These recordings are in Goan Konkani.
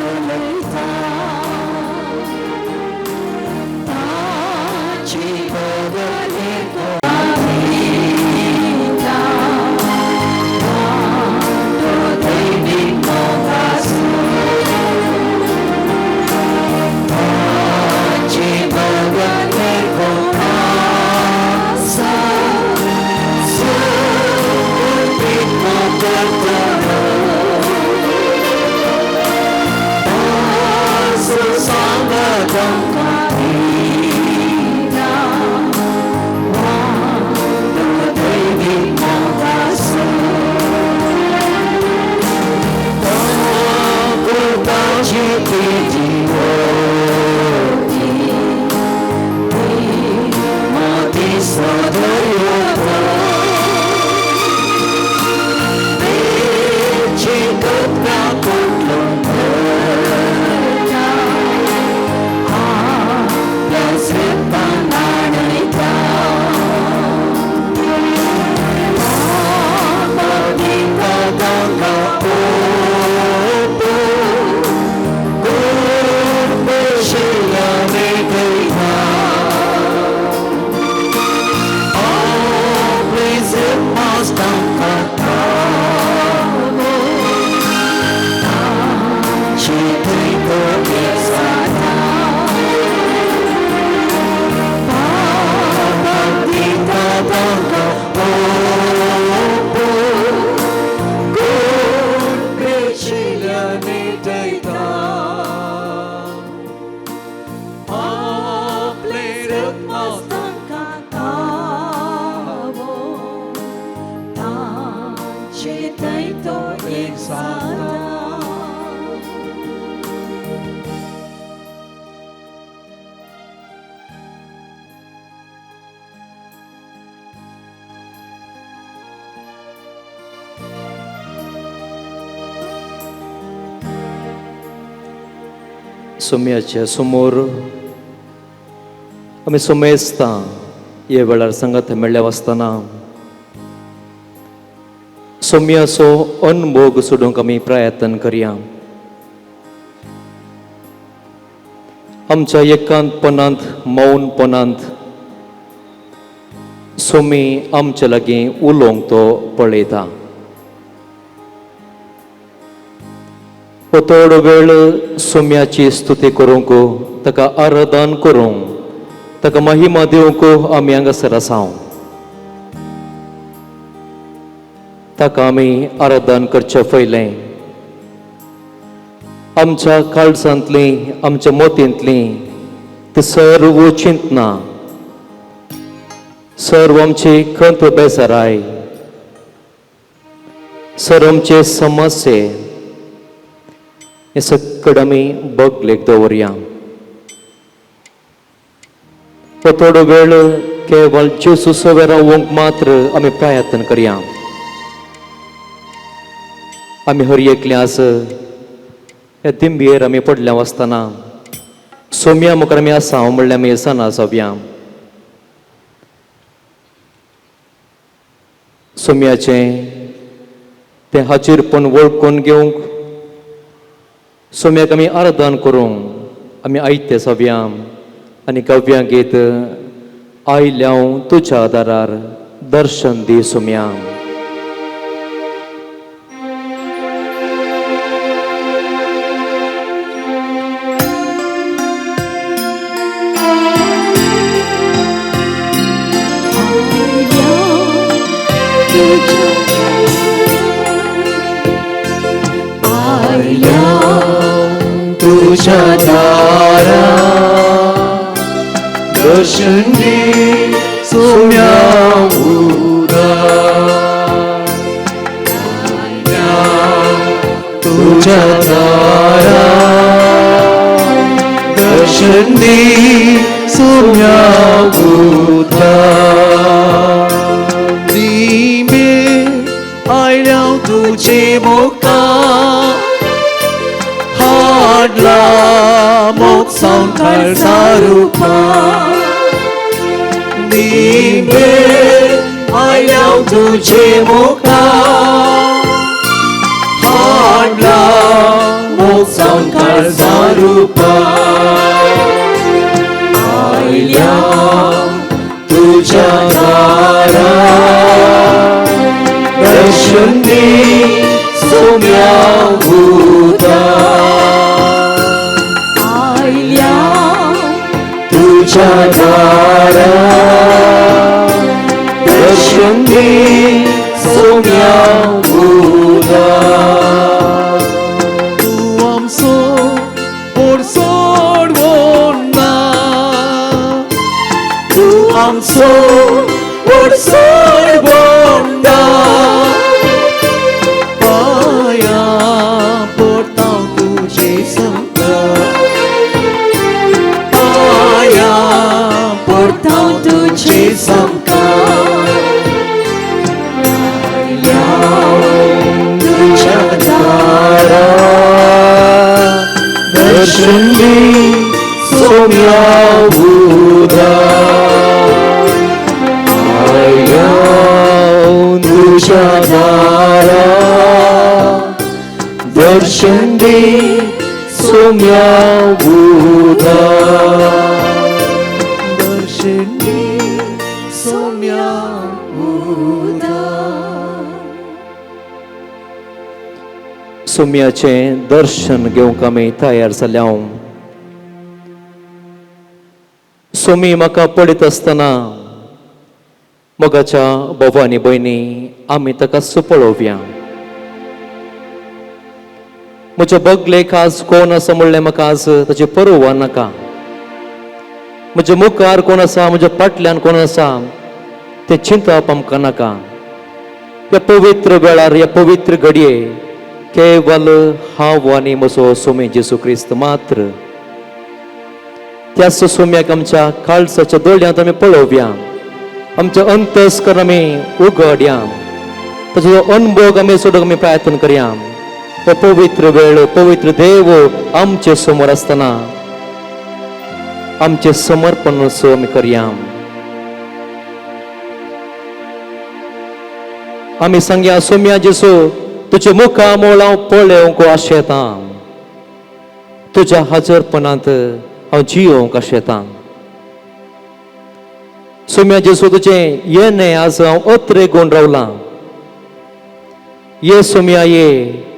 उलयता ताची बगले सोम्याच्या समोर आमी सोमेस्ता हे वेळार सांगात मेळ्ळ्या आसतना सोम्याचो अनभोग सोडूंक आमी प्रयत्न करया. आमच्या एकांतपणांत मौनपणांत सोमी आमच्या लागीं उलोवंक तो पळयता. हो थोडो वेळ सोम्याची स्तुती करूंक, ताका आराधन करूंक, ताका महिमा दिवंक आमी हांगासर आसा. ताका आमी आराधन करचे पयलें आमच्या काळजांतली, आमच्या मोतींतली ती सर्व चिंतना, सर्व आमची खंत बेजाराय, सर्व आमचे समस्ये हे सगळें आमी बगलेक दवरया. हो थोडो वेळ केवळ जेजू सवें रावंक मात्र आमी प्रयत्न करया. आमी हर एकले आज ह्या दिंबयेर आमी पडल्या आसतना सोम्या मुखार आमी आसा म्हणल्यार आमी येसना जावया. सोम्याचें तें हाजीरपण वळखून घेवंक सोम्याक आमी आराधन करूंक आमी आयते जावया आनी काव्यां गीत आयल्या तुज्या दारार दर्शन दी सोम्या. तुझ्या दारा दर्शन दी सोम्या उदार तुझ्या दारा दर्शन दी सोम्या उदार दिमे आयल्या तुझे मोका हाडला मोग संवसार रुपा दिमे आयल्या तुझे मोका हाडला मोग मोग जावन काळजा रुपा आयल्या तुज्या दारा दर्शन दी सोम्या उदा आयल्या तुझ्या दारा दर्शन दी सोम्या उदा तूं आमचो पोरसोडवण ना तूं आमचो पोरसोडवण ना पांया पडटा तुजे संकट पांया पडटा तुजे संकट आयल्या तुज्या दारा दर्शन दी सोम्या उदा आयल्या तुझ्या दारा दर्शन दी सोम्या उदा दर्शन दी सोम्या उदा सोम्याचें दर्शन घेवंक आमी तयार जाल्या. सोमी म्हाका पळयत आसतना मोगाच्या भाव आनी भयणी आमी ताका पळोवया. म्हज्या बगलेक आज कोण आसा म्हणलें म्हाका आज ताची परवा नाका. म्हज्या मुखार कोण आसा, म्हज्या फाटल्यान कोण आसा तें चिंतप आमकां नाका. ह्या पवित्र वेळार, ह्या पवित्र घडये केवल हांव आनी म्हजो सोमी जेजू क्रिस्त मात्र. त्याच सोम्याक आमच्या काळजाच्या दोळ्यांत आमी पळोवया, आमच्या अंतस्कर आमी उगडया, ताचो अनभोग आमी सोडूंक आमी प्रयत्न करया. हो पवित्र वेळ, पवित्र देव आमचे समोर आसतना आमचें समर्पण सो आमी करया. आमी सांगया, सोम्या जेसू तुजे मुखामळ हांव पळोवंक आशेतां, तुज्या हजरपणांत हांव जियोवंक आशेतां. सोम्या जेसू तुजें येणें आज हांव अत्रे गुण रावलां. ये सोम्या ये,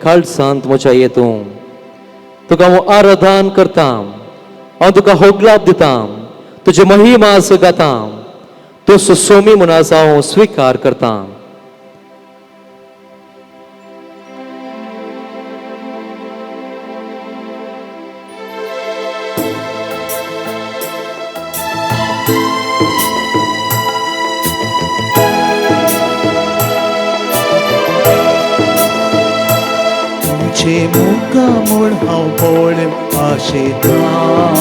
काळजांत म्हज्या ये तूं. तुका हांव आराधन करतां, हांव तुका होगलाप दितां, तुजी महिमा आज गातां. तूं सोमी म्हूण आज हांव स्विकार करतां. तुझे मुखामळ हांव पळोवंक आशेतां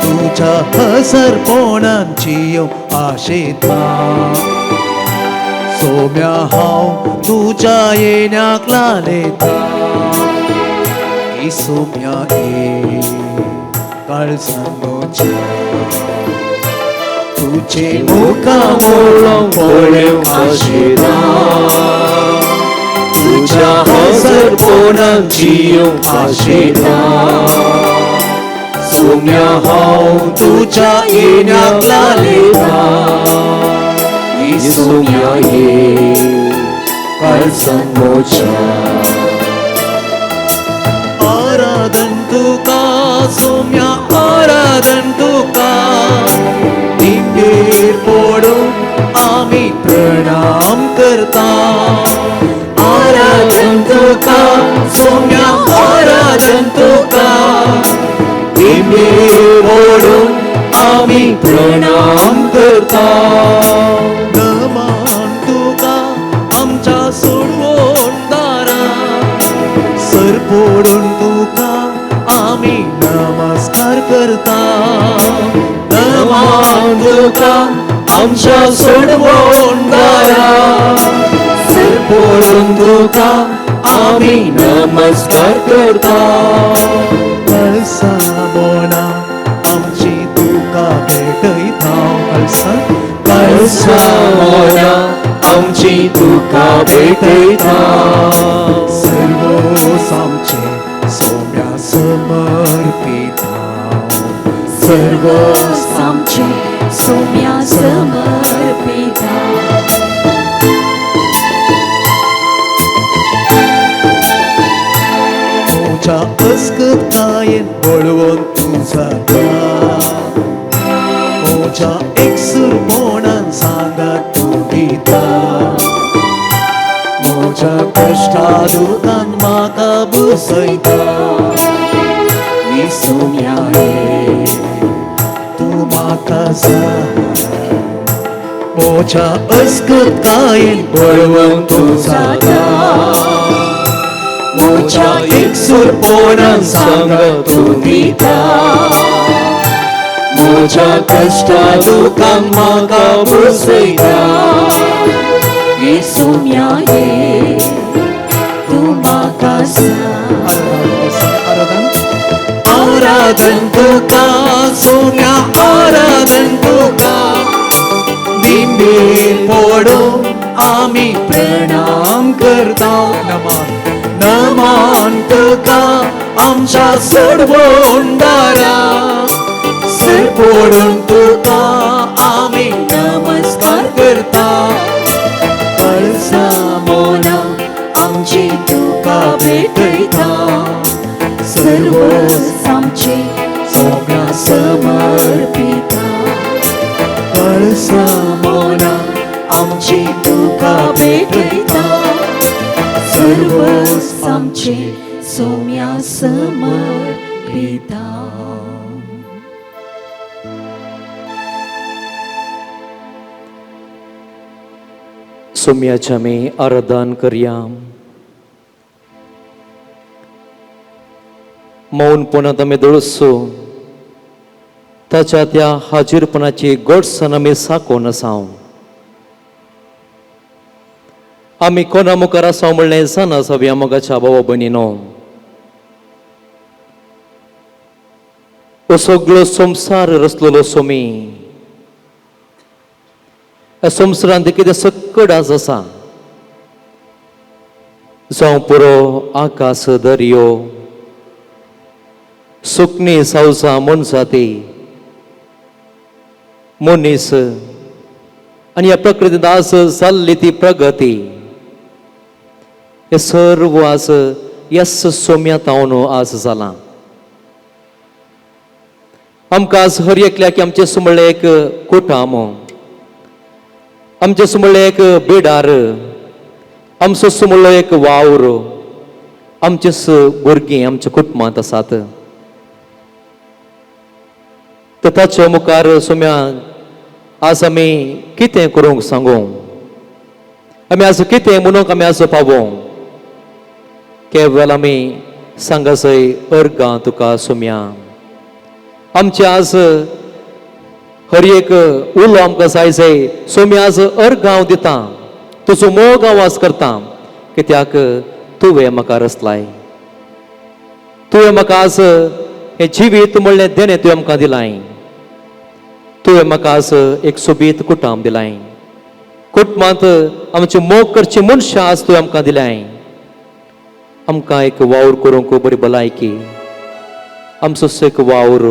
तुज्या हसरपणान जियोवंक आशेतां. सोम्या हांव तुज्या येण्याक लालेतां सोम्या ये काळजान म्हज्या तुझे मुखामळ हांव पळोवंक आशेतां तुझ्या हजरपणान जियोवंक आशेतां. सोम्या हांव तुझ्या येण्याक लालेतां सोम्या ये काळजान म्हज्या. आराधन तुका सोम्या आराधन तुका दिंबेर पडून आमी प्रणाम करता. आराधन तुका सोम्या आराधन तुका दिंबेर पडून आमी प्रणाम करता. नमन तुका आमच्या सोडवण दारा सरपोडून तुका आमी नमस्कार करता. नमन तुका आमच्या सोडवण दारा सरपोडून तुका आमी नमस्कार करता. कळसा मोना आमची तुका भेटयता. कळसा कळसा मोना आमची तुका भेटयता. सर्व आमचे सर्व आमचे सोम्या समर्पिता. म्हज्या अस्कतायेन बळवंत तूं जाता, म्हज्या एकसूरपणान सांगात तूं दिता, म्हज्या कश्टा दुखान म्हाका बसयता. सोम्या रे तूं म्हाका जाय, म्हज्या अस्कतायेन बळवंत तूं जाता, म्हज्या एकसूरपणान सांगात तूं दिता, म्हज्या कश्टा दुखान म्हाका बसयता. सोम्या रे तूं म्हाका जाय. आराधन तुका सोम्या, आराधन तुका, दिंडीर पडून आमी प्रणाम करता. नमान नमान तुका आमच्या सोडवणदारा, सर पडून तुका आमी नमस्कार करता. कळसा मोना आमची तुका भेटयता, सर्व आमचे सोम्या समर्पिता. कळसा मोना आमची तुका भेटयता, सर्व आमचे सोम्या समर्पिता. सोम्याचें आमी आराधन करया. मौनपणांत आमी दळसो ताच्या त्या हाजीरपणाची गोडसाण आमी साकोवन आसा. आमी कोणा मुखार आसा म्हणलें जाणा सगळ्या मोगाच्या भावा भयणीनो, हो सगळो संवसार रचलेलो सोमी, ह्या संवसारांत कितें सक्कड आज आसा, जावं पुरो आकाश दर्यो, सुकणीं सावजां मोनजाती मनीस आनी ह्या प्रकृतींत आज जाल्ली ती प्रगती, हे सर्व आज ह्याच सोम्या तावन आज जालां. आमकां आज हर एकल्याक आमचें सुमळ्ळें एक कुटाम, आमचें सुमळ्ळें एक बिडार, आमचो सुमळ्ळो एक वावर, आमचेच भुरगीं आमच्या कुटुंबांत आसात. तर ताच्या मुखार सोम्या आज आमी कितें करूंक सांगू, आमी आज कितें म्हणूंक आमी आज पावों? केवल आमी सांगासय अर्गां तुका सोम्या. आमचे आज हर एक उलो आमकां जाय जाय सोम्या आज अर्गां हांव दिता, तुजो मोग हांव आज करता, कित्याक तुवें म्हाका रचलाय, तुवें म्हाका आज हें जिवीत म्हणलें देणें तुवें आमकां दिलाय, तुवें म्हाका आज एक सोबीत कुटाम दिलाय, कुटुंबांत आमची मोग करची मनशां आज तुवें आमकां दिलाय, आमकां एक वावर करूंक बरी भलायकी, आमचो एक वावर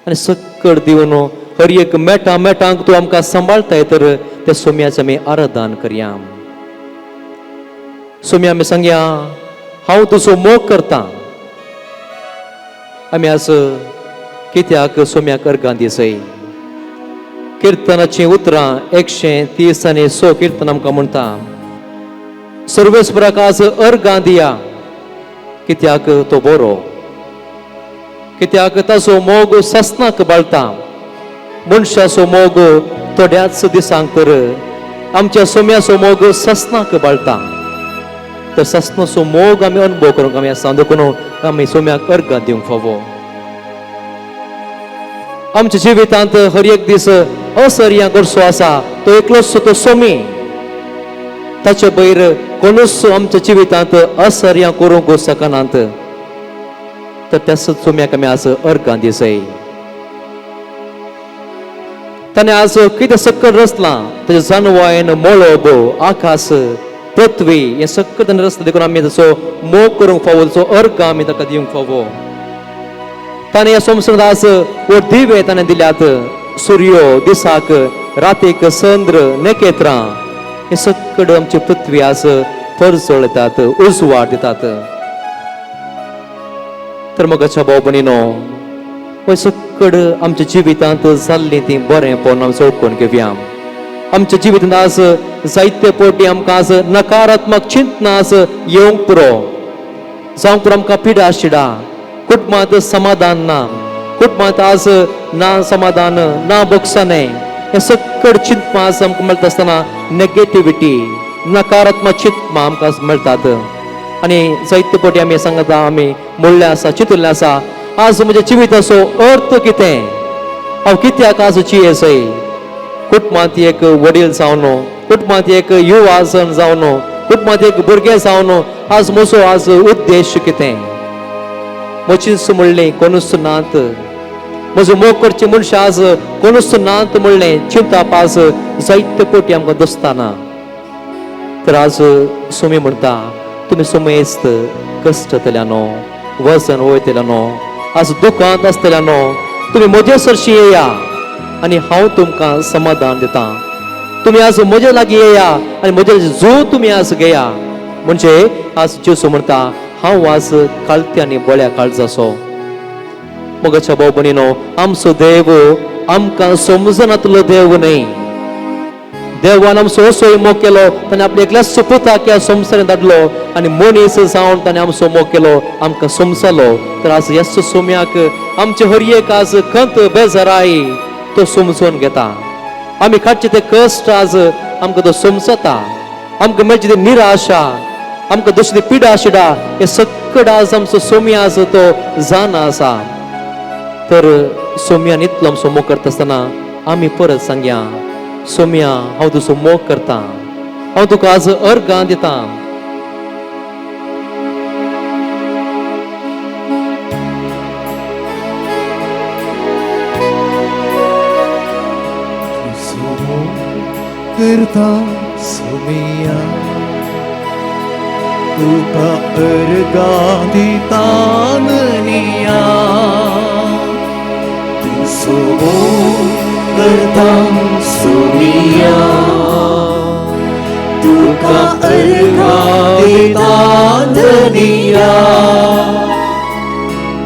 आनी सक्कड दिवन हर एक मेटा मेटांक तूं आमकां सांबाळताय, तर त्या सोम्याचें आमी आराधन करया. सोम्या आमी सांगया हांव तुजो मोग करता. आमी आज कित्याक सोम्याक अर्गां दिसय? किर्तनाचीं उतरां 130 आनी 100 किर्तन आमकां म्हणटा, सर्वेस्पराक आज अर्गां दिया, कित्याक तो बरो, कित्याक ताचो मोग ससनाक बाळता. मनशाचो मोग थोड्याच दिसांक, तर आमच्या सोम्याचो मोग ससनाक बाळता. तर ससनाचो मोग आमी अनुभव करूंक आमी आसा, देखून आमी सोम्याक अर्गां दिवंक फावो. आमच्या जिवितांत हर एक दीस असर्या करचो आसा तो एकलोच तो सोमी, ताचे भयर कोणूच आमच्या जिवितांत असर्या करूंक शकनात. तर त्या सोम्याक आमी आज अर्गां दिसय. ताणें आज कितें सक्कड रचलां, ताजें जानवायन मळब आकाश पृथ्वी हें सक्कड ताणें रचलां, देखून आमी ताचो मोग करूंक फावो, ताचो अर्गां आमी ताका दिवंक फावो. ताणें ह्या संवसारांत आज वो दिवे ताणें दिल्यात, सुर्यो दिसाक, रातीक चंद्र नखेत्रां, हे सगळे आमची पृथ्वी आज परजळतात, उजवाड दितात. तर मोगाच्या भाव भयणीनो, हो सगळं आमच्या जिवितांत जाल्लीं तीं बरेंपण आमी चळकून घेवया. आमच्या जिवितांत आज जायते पोटी आमकां आज नकारात्मक चिंतना आज येवंक पुरो, जावंक पुरो आमकां पिडा शिडा, कुटुंबांत समाधान ना, कुटुंबांत आज ना समाधान ना बोगसणें, हें सगळें चिंतपां आज आमकां मेळटा आसतना नेगेटिविटी, नकारात्मक चिंतपां आमकां आज मेळटात. आनी जायते पटी आमी सांगता, आमी म्हणलें आसा, चिंतिल्लें आसा, आज म्हज्या जिविताचो अर्थ कितें, हांव कित्याक आज जियेसय? कुटुंबांत एक वडील जावन, कुटुंबांत एक युवा जण जावन, कुटुंबांत एक भुरगें जावन आज म्हजो आज उद्देश कितें? म्हजीच म्हणलें कोणूच नात, म्हजो मोग करचे मनशां आज कोणूच नात म्हणलें चिंताप आज जायते कोटी आमकां दसताना. तर आज सुमी म्हणटा, तुमी सुमेस्त कश्टतल्यानो, वजन वयतल्यानो, आज दुखांत आसतल्यानो, तुमी म्हजे सरशी येया आनी हांव तुमकां समाधान दितां. तुमी आज म्हजे लागीं येया आनी म्हजे जो तुमी आज घेया. म्हणजे आज जेजू म्हणटा, हांव आज काळत्या आनी बळ्या काळजाचो. मोगाच्या भाव भयणीनो, आमचो देव आमकां समजनातलो देव न्हय. देवान आमचो असोय मोग केलो, ताणें आपल्या एकल्याच पुताक ह्या संवसारांत धाडलो आनी मनीस जावन ताणें आमचो मोग केलो, आमकां समजलो. तर आज ह्याच सोम्याक आमचे हर एक आज खंत बेजाराय तो समजून घेता. आमी काडचे ते कश्ट आज आमकां तो समजता. आमकां मेळचे ते निराशा, आमकां दुसरी पिडा शिडा, हे सगळं आज आमचो सोम्या आज तो जाणा आसा. तर सोम्यान इतलो आमचो मोग करता आसतना आमी परत सांगया, सोम्या हांव तुजो मोग करता, हांव तुका आज अर्गां दिता. करता सोमिया, तुका अर्गां दिता धनिया, तुजो मोग करता सोमिया, तुका अर्गां दिता धनिया,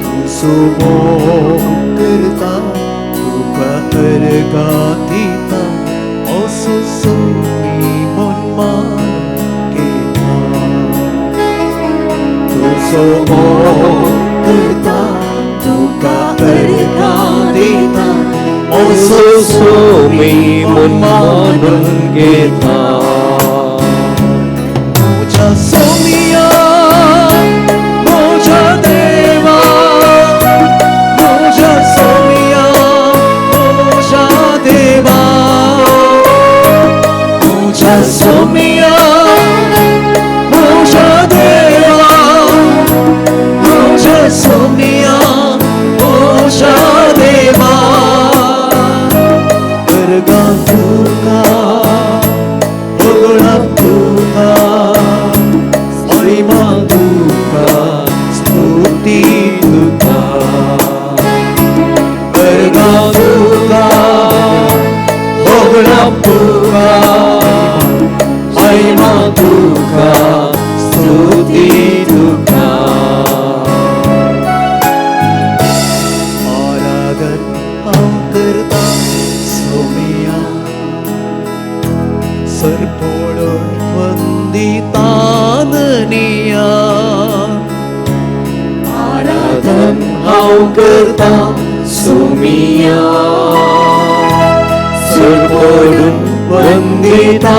तुजो मोग करता, तुका अर्गां दिता, असो सोमी मन मान घेता. तुजो मोग करता, तुका अर्गां दिता, असो सोमी मन मानून घेता. म्हज्या सोमिया, म्हज्या देवा, म्हज्या सोमिया, म्हज्या देवा, म्हज्या सोमिया, म्हज्या देवा, म्हज्या सोमिया, म्हज्या देवा. अर्गां तुका, होगळां तुका, महिमा तुका, स्तुती तुका. अर्गां तुका, होगळां तुका, महिमा तुका, स्तुती तुका. आराधन हांव करता सोमिया, सरपोळण वंदिता धनिया, आराधन हांव करता सोमिया, सरपोडून वंदिता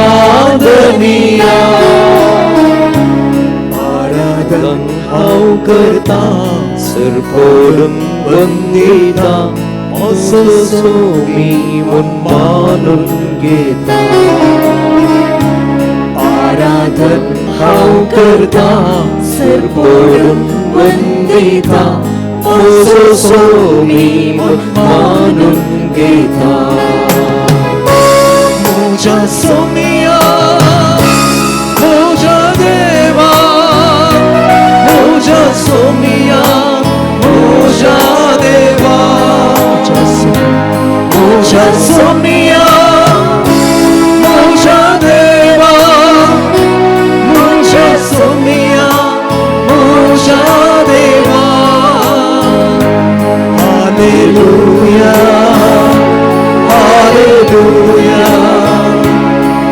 धनिया, आराधन हांव करता, सरपोडून वंदिता, असो सोमी मन मानून घेता. आराधन हांव करता, सरपोडून वंदिता, असो सोमी मन मानून घेता. म्हज्या सोमिया, म्हज्या देवा, म्हज्या सोमिया, म्हज्या देवा, Hallelujah, hallelujah,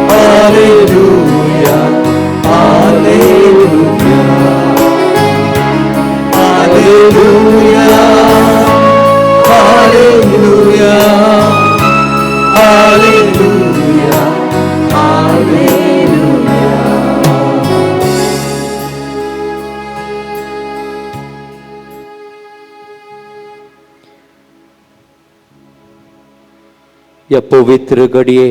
hallelujah, hallelujah, hallelujah, hallelujah, hallelujah, hallelujah. या पवित्र घडये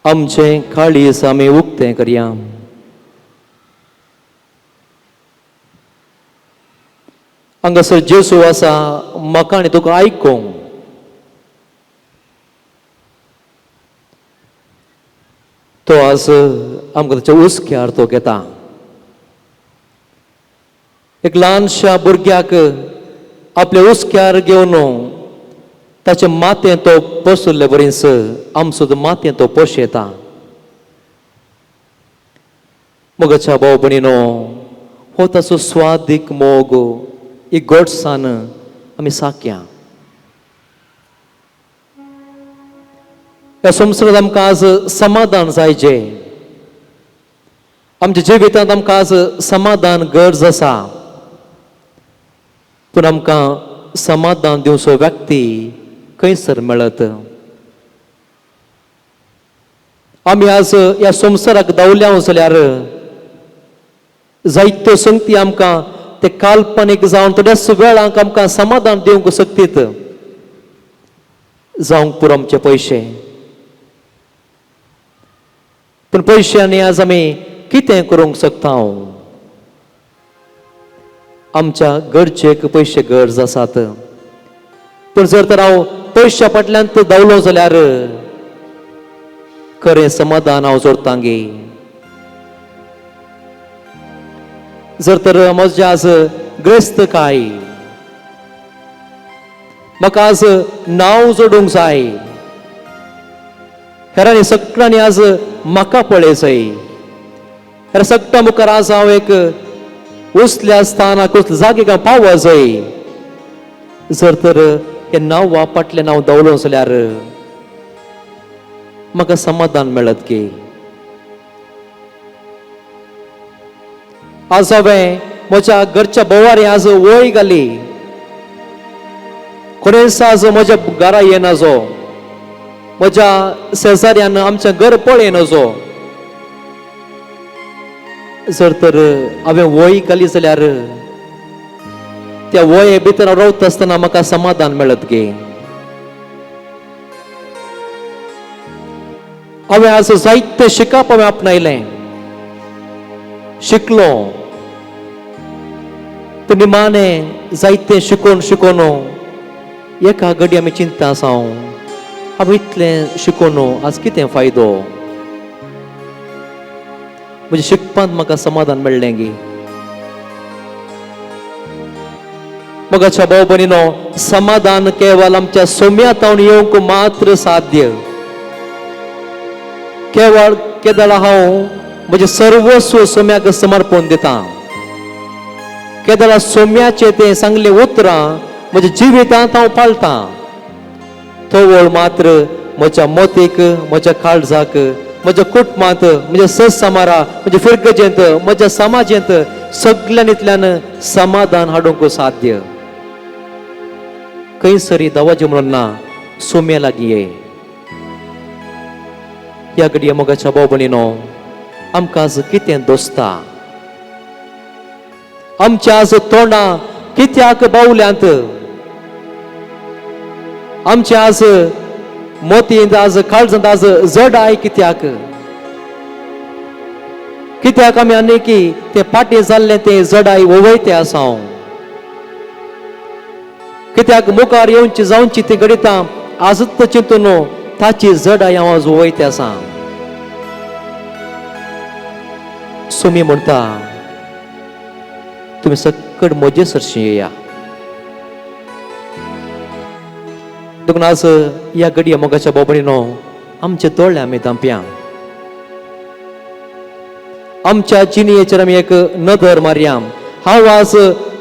आमचें काळीज आमी उक्तें करया. हांगासर जेजू आसा म्हाका आनी तुका आयकूंक. तो आज आमकां ताच्या हुस्क्यार तो घेता. एक ल्हानशा भुरग्याक आपल्या हुस्क्यार घेवन ताचें माथें तो पोसुल्ले बरीच आमचो माथें तो पोशेता. मोगाच्या भाव भयणीनो, हो ताचो स्वादीक मोग, ही गोडसाण आमी साकया. ह्या संवसारांत आमकां आज समाधान जायचें. आमच्या जिवितांत आमकां आज समाधान गरज आसा. पूण आमकां समाधान दिवचो व्यक्ती खंयसर मेळत? आमी आज ह्या संवसाराक धांवल्या जाल्यार जायत्यो संगती आमकां ते काल्पनीक जावन थोड्याच वेळांक आमकां समाधान दिवंक शकतीत. जावंक पुरो आमचे पयशे, पूण पयशांनी आज आमी कितें करूंक शकता? आमच्या गरजेक पयशे गरज आसात. पूण जर तर हांव पयशा फाटल्यान धांवलो जाल्यार खरें समाधान हांव जोडटा गे. जर तर म्हजें आज ग्रेस्त काय, म्हाका आज नांव जोडूंक जाय, हेरांनी सगळ्यांनी आज म्हाका पळय जाय, हेर सगळ्या मुखार आज हांव एक उसल्या स्थानाक उसल्या जागेक हांव पावो जाय. जर तर हें नांव फाटलें नांव धांवलो जाल्यार म्हाका समाधान मेळत गे. आज हांवें म्हज्या घरच्या बोवारी आज वय घाली, कोणेच आज म्हज्या घरा येनाजो, म्हज्या शेजाऱ्यान आमचें घर पळयनाजो. जर तर हांवें वय घाली जाल्यार त्या वये भितर हांव रावता आसतना म्हाका समाधान मेळत गे. हांवें आज जायतें शिकप हांवें आपणायलें, शिकलो, पूण निमाणें जायतें शिकोवन शिकोवन एका घडी आमी चिंता आसा, हांव इतलें शिकोवन आज कितें फायदो? म्हज्या शिकपांत म्हाका समाधान मेळ्ळें गे. मोगाच्या भाव भयणीनो, समाधान केवळ आमच्या सोम्या तावन येवंक मात्र साध्य. केवळ केदळा हांव म्हजें सर्वस्व सोम्याक समर्पण दिता, केदळा सोम्याचें तें सांगलें उतरां म्हज्या जिवितांत हांव पाळटां, तवळ मात्र म्हज्या मोतीक, म्हज्या काळजाक, म्हज्या कुटुंबांत, म्हज्या ससामारा, म्हज्या फिरगजेंत, म्हज्या समाजेंत सगळ्यांतल्यान समाधान हाडूंक साध्य. खंयसरी दवाजे म्हणून ना सोम्या लागीं ये. ह्या घडये मोगाच्या भाव भयणीनो, आमकां आज कितें दोसता? आमच्या आज तोंडां कित्याक बावल्यांत? आमच्या आज मोतींत, आज काळजांत आज जडाय कित्याक? कित्याक आमी आनी ते फाटीं जाल्लें तें जडाय वयते आसा? कित्याक मुखार येवची जावची ती घडितां आजूच चिंतून ताची जडाय हांव आज वयते आसा? सुमी म्हणटा, तुमी सकट म्हजे सरशी येया. देखून आज ह्या घडये मोगाच्या भाव भयणीनो, आमचे दोळे आमी धांपया, आमच्या जिणेचेर आमी एक नदर मारया. हांव आज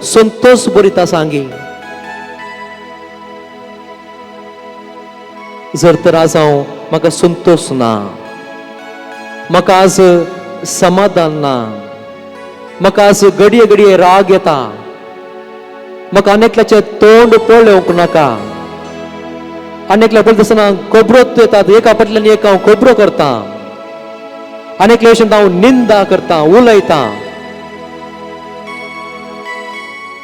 संतोष बरीत आसा. जर तर आज हांव म्हाका संतोष ना, म्हाका आज समाधान ना, म्हाका आज घडये घडये राग येता, म्हाका अनेकल्याचें तोंड पळोवंक नाका, अनेकल्या पळयता आसतना खबरोच येतात, एका फाटल्यान एक हांव खबरो करता, अनेकल्या विशयांत हांव निंदा करता, उलयता,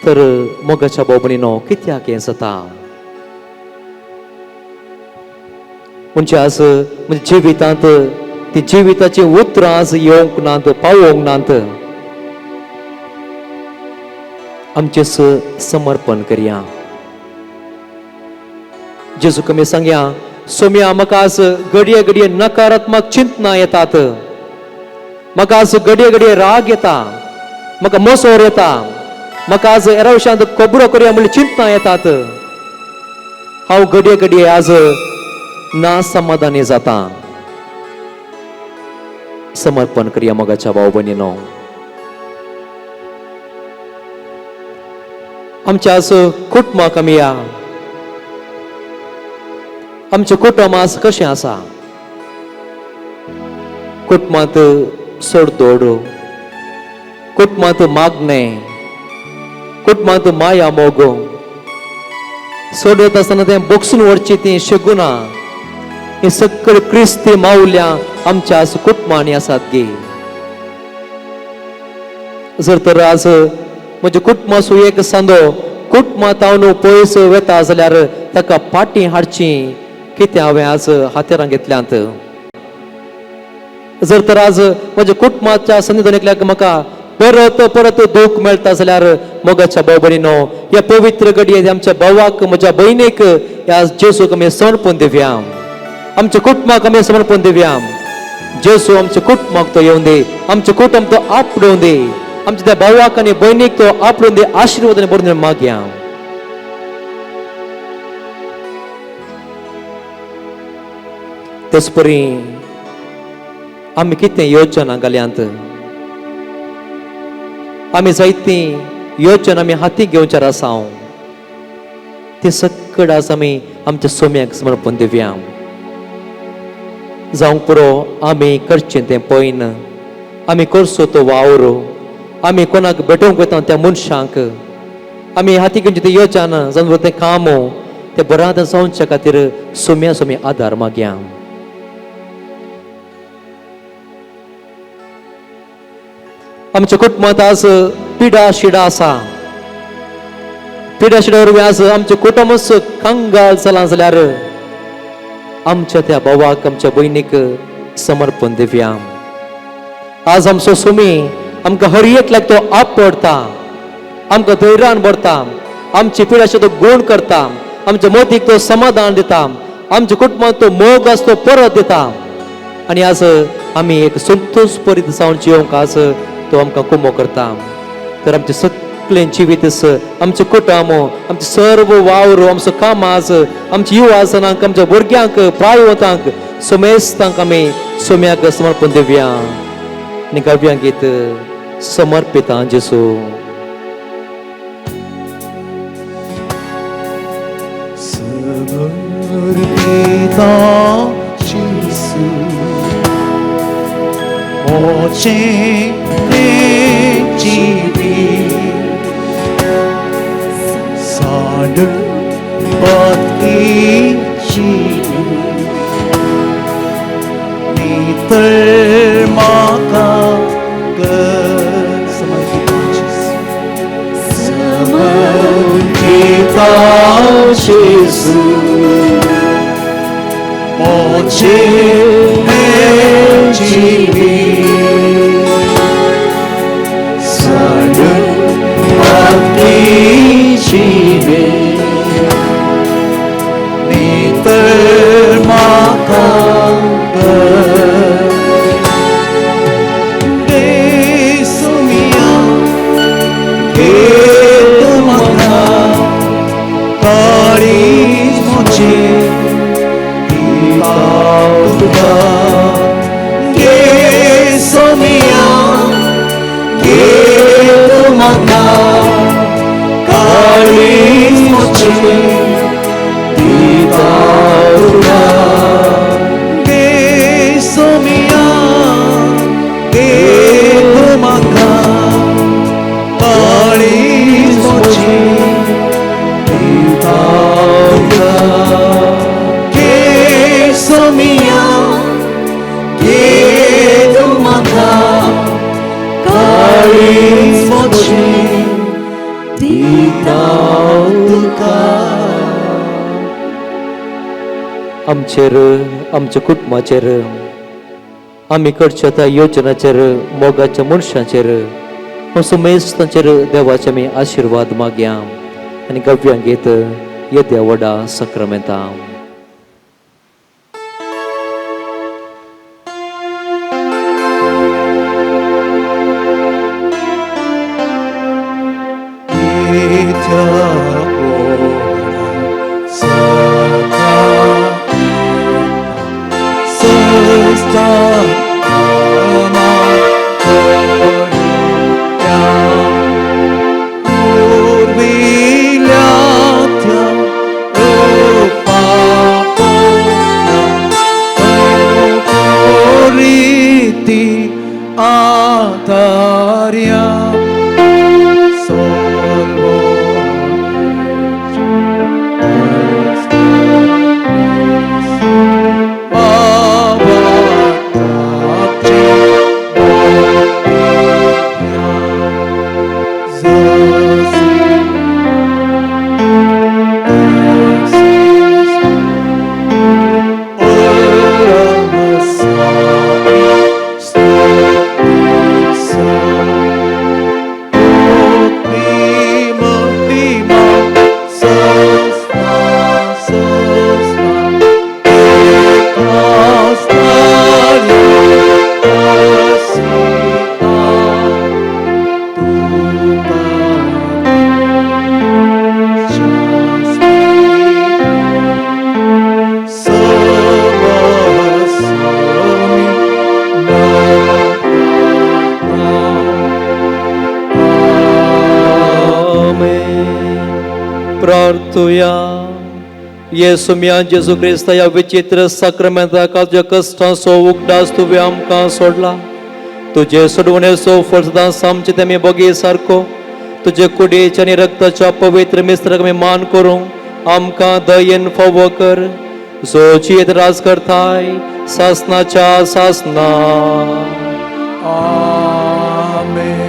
तर मोगाच्या भाव भयणीनो कित्याक हें जाता? म्हणजे आज म्हणजे जिवितांत ती जिविताची उतरां आज येवंक नात, पावोवंक नात. आमचें समर्पण करया. जेजू कमी सांगया, सोम्या म्हाका आज घडये घडये नकारात्मक चिंतना येतात, म्हाका आज घडये घडये राग येता, म्हाका मोसोर येता, म्हाका आज हेरा विशयांत खबरो करया म्हणल्यार चिंतना येतात, हांव घडये घडये आज ना समाधानी जाता. समर्पण करया मोगाच्या भाव भयणीनो. आमच्या आज कुटुंबाक आमी या, आमचें कुटुंब आज कशें आसा? कुटुंबांत सोडदोड, कुटुंबांत मागणें, कुटुंबांत माया मोग, सोडत आसतना तें बोगसून व्हरची ती शगुनां, ही सगळी क्रिस्ती मावल्या आमच्या आज कुटुंबांनी आसात गे. जर तर आज म्हज्या कुटुंबासू एक सांदो कुटुंबांत हांव पयस वता जाल्यार ताका पाटी हाडची कितें हांवें आज हातेरां घेतल्यांत. जर तर आज म्हज्या कुटुंबाच्या संदी एकल्याक म्हाका परत परत दूख मेळटा जाल्यार मोगाच्या भाव भयणीनो ह्या पवित्र घडये आमच्या भावाक म्हज्या भयणीक ह्या जेजूक आमी समर्पण दिवया, आमच्या कुटुंबाक आमी समर्पण दिवया. जेजू आमच्या कुटुंबाक तो येवन दी, आमच्या कुटुंब तो आपडोवन दी, आमच्या त्या भावाक आनी भयणीक तो आपडोवन दी, आशिर्वाद आनी बरोवन मागया. तेच परी आमी कितें योजना घाल्यांत, आमी जायती योजना आमी हाती घेवच्यार आसा, ती सगळें आज आमी आमच्या सोम्याक समर्पण दिवया. जावंक पुरो आमी करचें तें पळयन, आमी करचो तो वावर, आमी कोणाक भेटोवंक वता त्या मनशांक आमी हाती घेवचें तें योजना जावं तें काम तें बरात जावच्या खातीर सोम्या सोम्या आदार मागया. आमच्या कुटुंबांत आज पिडा शिडा आसा, पिडा शिडा वरवीं आज आमचें कुटुंबच कंगाल जालां जाल्यार आमच्या त्या भावाक आमच्या भयणीक समर्पण दिवया. आज आमचो सुमी आमकां हर एकल्याक तो आपडता, आमकां धैर्यान भरता, आमची पिडाचे तो गुण करता, आमच्या मोतीक तो समाधान दिता, आमच्या कुटुंबांत तो मोग आस तो परत दिता. आनी आज आमी एक संतोष परीत जावन जियोंक आज तो आमकां कुमो करता. तर आमचें सगळें जिवीत आमचें कुटुंब, आमचें सर्व वावर, आमचो काम आज आमच्या युवाजनांक, आमच्या भुरग्यांक, प्रायवतांक, समेस्तांक आमी सोम्याक समर्पण दिवया आनी गावया गीत समर्पिता जेसू. समर्पिता जेसू मोचे जीवी साड पती जीवी नितळ माका कर. समर्पिता जेसू, समर्पिता जेसू मोचे जीवी साड पती जीवे नितळ माका कर. देसुमिया घेत म्हाका काळीज म्हजें दिता तुका. देसुमिया घेत म्हाका काळीज म्हजें दिता तुका. घे सोमिया, घे तूं म्हाका, काळीज म्हजें दिता तुका. घे सोमिया, घे तूं म्हाका, काळीज म्हजें दिता तुका. आमचेर, आमच्या कुटुंबाचेर, आमी करच्या त्या योजनाचेर, मोगाच्या मनशाचेर, सुमेस्तांचेर देवाचे आमी आशिर्वाद मागया आनी गव्यांक घेत येद्या व्हडा सक्रमेता. आतार्या solvo प्रार्थुया. येसुम्या जेजू क्रिस्ता ह्या विचित्र साक्रमेंताक तुज्या कश्टांचो उगडास तुवें आमकां सोडला. तुजे सोडवणेचो फळ सदां आमचे ते आमी बगी सारको तुजे कुडीच्या आनी रक्ताच्या पवित्र मिस्त्राक आमी मान करूंक आमकां दयेन फावो कर, जो जियेत राज करताय सासनाच्या सासना. आमेन.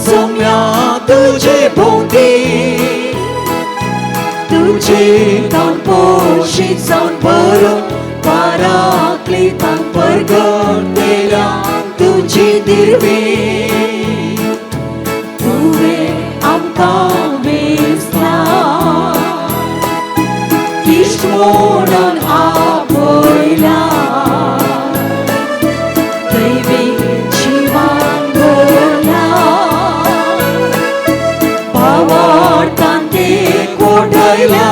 सोम्या तुझे भोवती, तुझे तान पोशीत जावन बरो पाराक्लितान परगटलेल्या तुजी दिर्वी तुवें आमकां वेसला इश्ट म्हणून आपयला. दैवी जिवान भरला भावार्थान ते कोठयल्या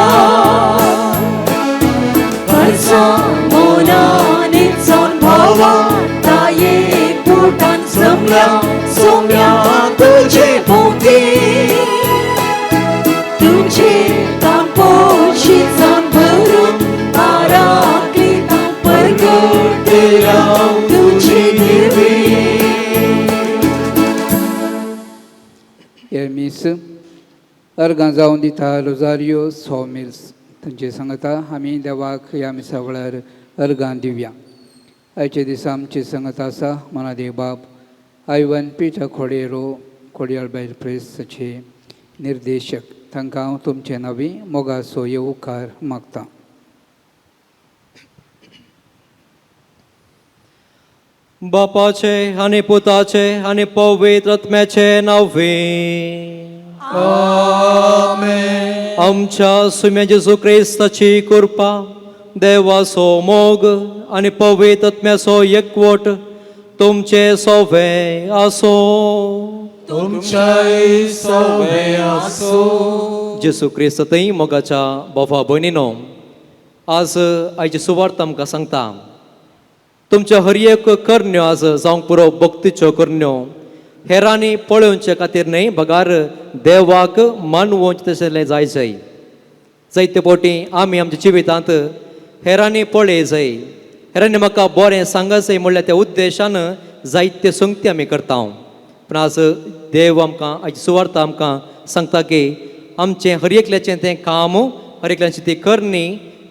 कर्जा मोनान जावन भावार्था एकवटान जमल्या. भोंवल्या सोम्या तुझे भोंवती तुझे तांपोशी भरून पाराक्लिता परगटेल्या तुझी दिर्वी. हे मीस अर्गां जावन दिता रोजारियो सॉमिल्स तांचे सांगता आमी देवाक ह्या मिसा वेळार अर्गां दिवया. आयच्या दिसा आमची संगत आसा मनादेव बाब आयवन पिटर खोडेरो खोडयाळ बायल प्रेसाचे निर्देशक तांकां हांव तुमचे नांवी मोगाचो येवकार मागता. बापाचे आनी पुताचे आनी पवित्र आत्म्याचे नांवे. आमच्या सुम्या जेजू क्रिस्ताची कृपा, देवाचो मोग आनी पवित्र आत्म्याचो एकवट तुमचे सोवे आसो. तुमच्याय सोवे आसो. जेजू क्रिस्त थंय मोगाच्या बाबा भयणीनो, आज आयची सुवार्थ आमकां सांगता तुमच्या हर एक करण्यो आज जावंक पुरो भक्तीच्यो करण्यो हेरांनी पळोवचे खातीर न्हय बगार देवाक मानवोवचें तशें जाय जाय. जायते फावटी आमी आमच्या जिवितांत हेरांनी पळय जाय, हेरांनी म्हाका बरें सांगत जाय म्हणल्यार त्या उद्देशान जायते संगती आमी करता. पूण आज देव आमकां आयची सुवार्थ आमकां सांगता की आमचें हर एकल्याचें तें काम, हर एकल्याची ती करणी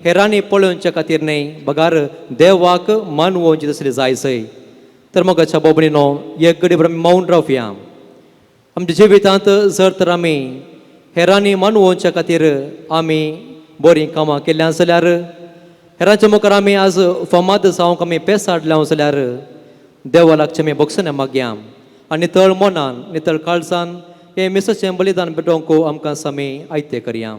हेरांनी पळोवचे खातीर न्हय बगार देवाक मानवोवचें तसलें जाय जाय. तर मोगाच्या बाबणीनो, एक घडी आमी मौन रावया. आमच्या जिवितांत जर तर आमी हेरांनी मानवोवच्या खातीर आमी बरीं कामां केल्यां जाल्यार, हेरांच्या मुखार आमी आज फामाद जावंक आमी पेस हाडल्या जाल्यार देवा लागचें आमी भोगसणें मागया आनी नितळ मनान नितळ काळजान हें मिसाचें बलिदान भेटोवंक आमकां आमी आयतें करया.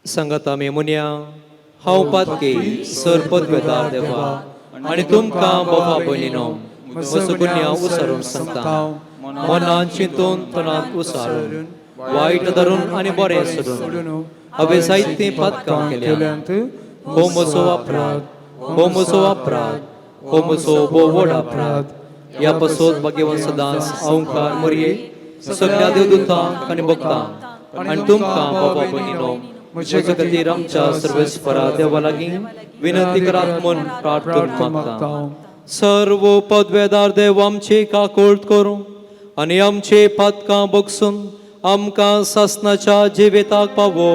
सांगात आमी मुनया, हांव पातकी सर पदवेदार देवा आनी तुमकां बाबा भयणीनो म्हजो गुन्यांव उसारून सांगता, मनान चिंतून तणांत उसारून वायट धरून आनी बरें सोडून हांवें जायतीं पातकां केल्यांत. हो म्हजो अपराध, हो म्हजो अपराध, हो म्हजो भोव व्हड अपराध. ह्या पासत भाग्यवंत सदांच अहंकार मोरये सगळ्या देवदूतांक आनी भक्तांक आनी तुमकां बाबा भयणीनो म्हजे खातीर आमच्या सर्वेस्परा देवा लागीं विनंती करात म्हूण प्रार्थना मागता. सर्व पदवेदार देव आमची काकूळट करूं आनी आमची पातकां बगसून आमकां सासनाच्या जिविताक पावो.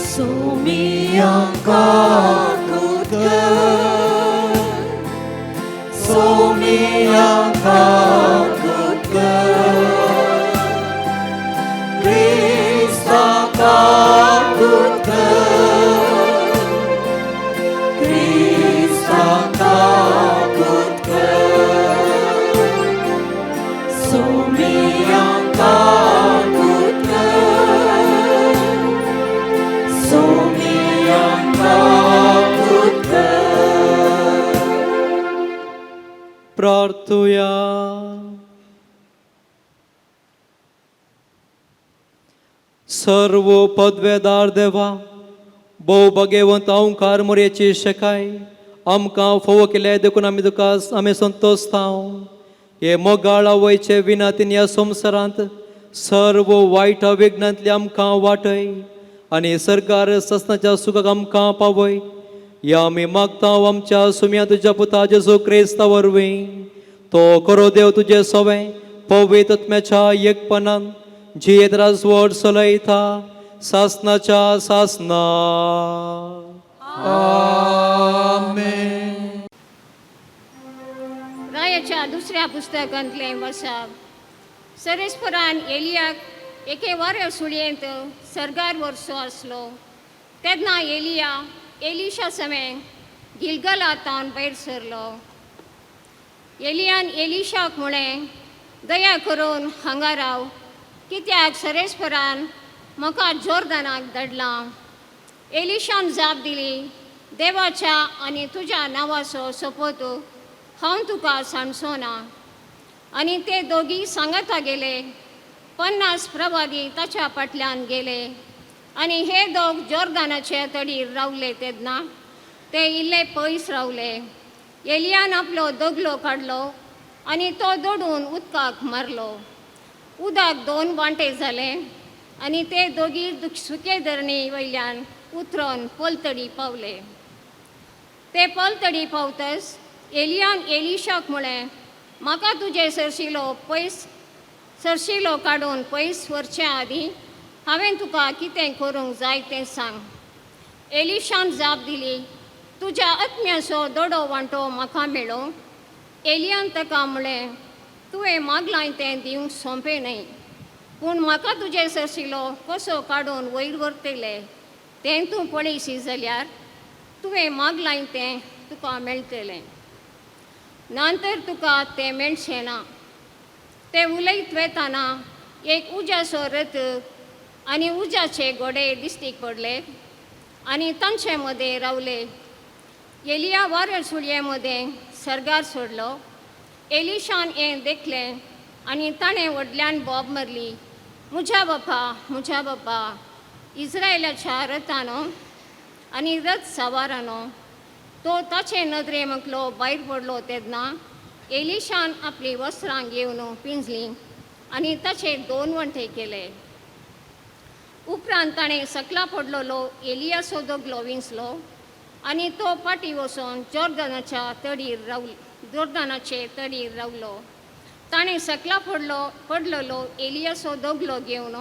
सोमिया काकूत कर, सोमिया काकूत कर, क्रिस्ता काकूत कर, क्रिस्ता काकूत कर, सोमिया काकूत कर, सोमिया काकूत कर. प्रार्थुया. सर्व पदवेदार देवा, भोव भाग्यवंत अहंकार मोरयेची शेकाय आमकां फोव केले देखून आमी तुका आमी संतोषता. हे मोगाळ आवयचे विनातीन ह्या संवसारांत सर्व वायट विघ्नांतली आमकां वाटय आनी सरकार ससनाच्या सुखाक आमकां पावय. ह्या आमी मागता आमच्या सुम्या तुज्या पुता जेजू क्रिस्ता वरवीं. तो करो देव तुजे सवें पवित्र आत्म्याच्या एकपणान जियेत राजवट चलयता सासनाच्या सासना. रायाच्या दुसऱ्या पुस्तकांतलें वसाप. सरेस्परान एलियाक एके वाऱ्या सुळयेंत सर्गार वर्सो आसलो तेन्ना एलिया एलिशा समें गिलगलातावन भायर सरलो. एलियान एलिशाक म्हळें, दया करून हांगा राव, कित्याक सरेस्परान म्हाका जोर्दनाक धाडलां. एलिशान जाप दिली, देवाच्या आनी तुज्या नांवाचो सोपोत हांव तुका सांडचो ना. आनी ते दोगी सांगाता गेले. 50 प्रवादी ताच्या फाटल्यान गेले आनी हे दोग जोर्दानाचे तडीर रावले तेन्ना ते इल्ले पयस रावले. एलियान आपलो दगलो काडलो आनी तो दोडून उदकाक मारलो. उदक 2 वांटे जाले आनी ते दोगी सुके धरणी वयल्यान उतरून पलतडी पावले. ते पलतडी पावतच एलियान एलिशाक म्हळें, म्हाका तुजे सरशिलो काडून पयस व्हरचे आदीं हांवें तुका कितें करूंक जाय तें सांग. एलिशान जाप दिली, तुज्या आत्म्याचो दोडो वांटो म्हाका मेळो. एलियान ताका म्हळें, तुवें मागलां तें दिवंक सोंपें न्हय, पूण म्हाका तुजे सरशिलो कसो काडून वयर व्हरतले तें तूं पळयशी जाल्यार तुवें मागलां तें तुका मेळटलें, नंतर तुका तें मेळचें ना. ते उलयत वेताना एक उज्याचो रथ आनी उज्याचे घोडे दिस्टीक पडले आनी तांचे मदें रावले. एलिया वाऱ्या सुळये मदें सर्गार सोडलो. एलिशान हें देखलें आनी ताणें व्हडल्यान बोब मारली, म्हज्या बापा, म्हज्या बापा, इस्रायलाच्या रथानो आनी रथ सवारानो. तो ताचे नदरे मुखलो भायर पडलो तेन्ना एलिशान आपली वस्त्रां घेवन पिंजलीं आनी ताचे 2 वांटे केले. उपरांत ताणें सकला पडलेलो एलियाचो दगलो विंचलो आनी तो फाटीं वचून जोर्दानाचे तडीर रावलो. ताणें सकला पडलेलो एलियाचो दगलो घेवन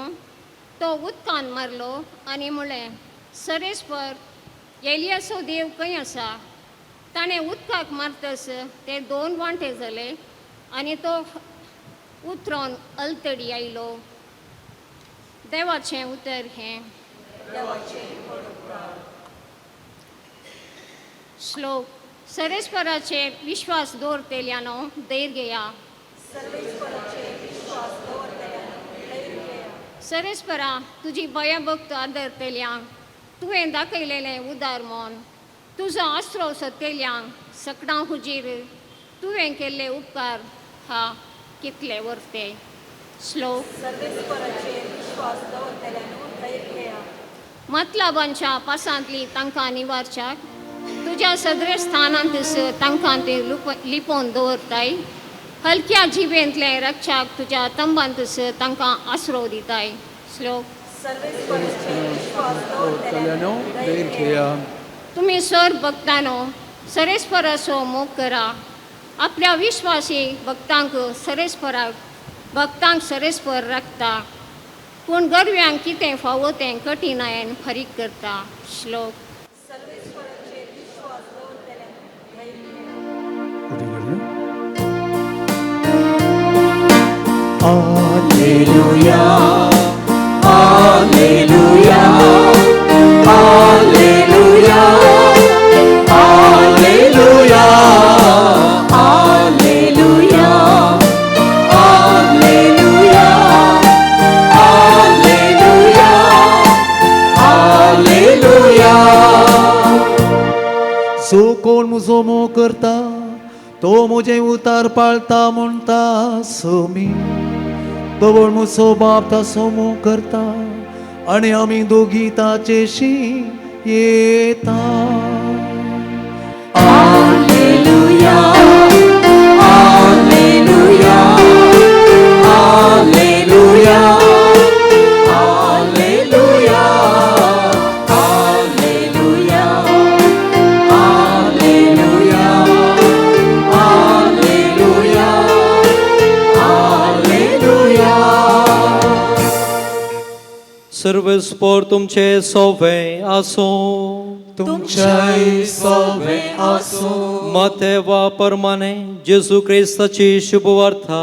तो उदकान मारलो आनी म्हळें, सरेस्पर एलियाचो देव खंय आसा? ताणें उदकाक मारतस ते 2 वांटे जाले आनी तो उतरून अलतडी आयलो. देवाचें उतर हें. श्लोक. सरेस्पराचेर विश्वास दवरतेल्यानो धैर्य घेया. सरेस्परा तुजी भयभक्त आदरतेल्यांक तुवें दाखयलेलें उदार मन, तुजो आसरो सोदतेल्यांक सकडां हुजीर तुवें केल्ले उपकार हा कितले वर्ते. श्लोक. मतलाबांच्या पासांतली तांकां निवारच्याक तुज्या सगळे स्थानांत तांकां ते लिपोवन दवरताय. हलक्या जिबेंतले रक्षाक तुज्या तंबांत तांकां आसरो दिताय. श्लोक. तुमी सर भक्तानो सरेस्पराचो मोग करा. आपल्या विश्वासी भक्तांक सरेस्पराक भक्तांक सरेस्पर राखता, पूण गरव्यांक कितें फावो तें कठिणायेन फारीक करता. श्लोक. Alleluia, Alleluia, Alleluia, Alleluia, Alleluia, Alleluia, Alleluia, Alleluia. जो कोण म्हजो मोग करता तो म्हजें उतार पाळता म्हणटा सोमी तवळ म्हजो बाप ताचो मोग करता आनी आमी दोगी ताचेशी येता. Alleluia, Alleluia, Alleluia, Alleluia, Alleluia, Alleluia, Alleluia, Alleluia. सर्वेस्पर तुमचे सोवे आसूं. तुमच्याय सोवे आसूं. मते वा परमाने जेजू क्रिस्ताची शुभवार्ता.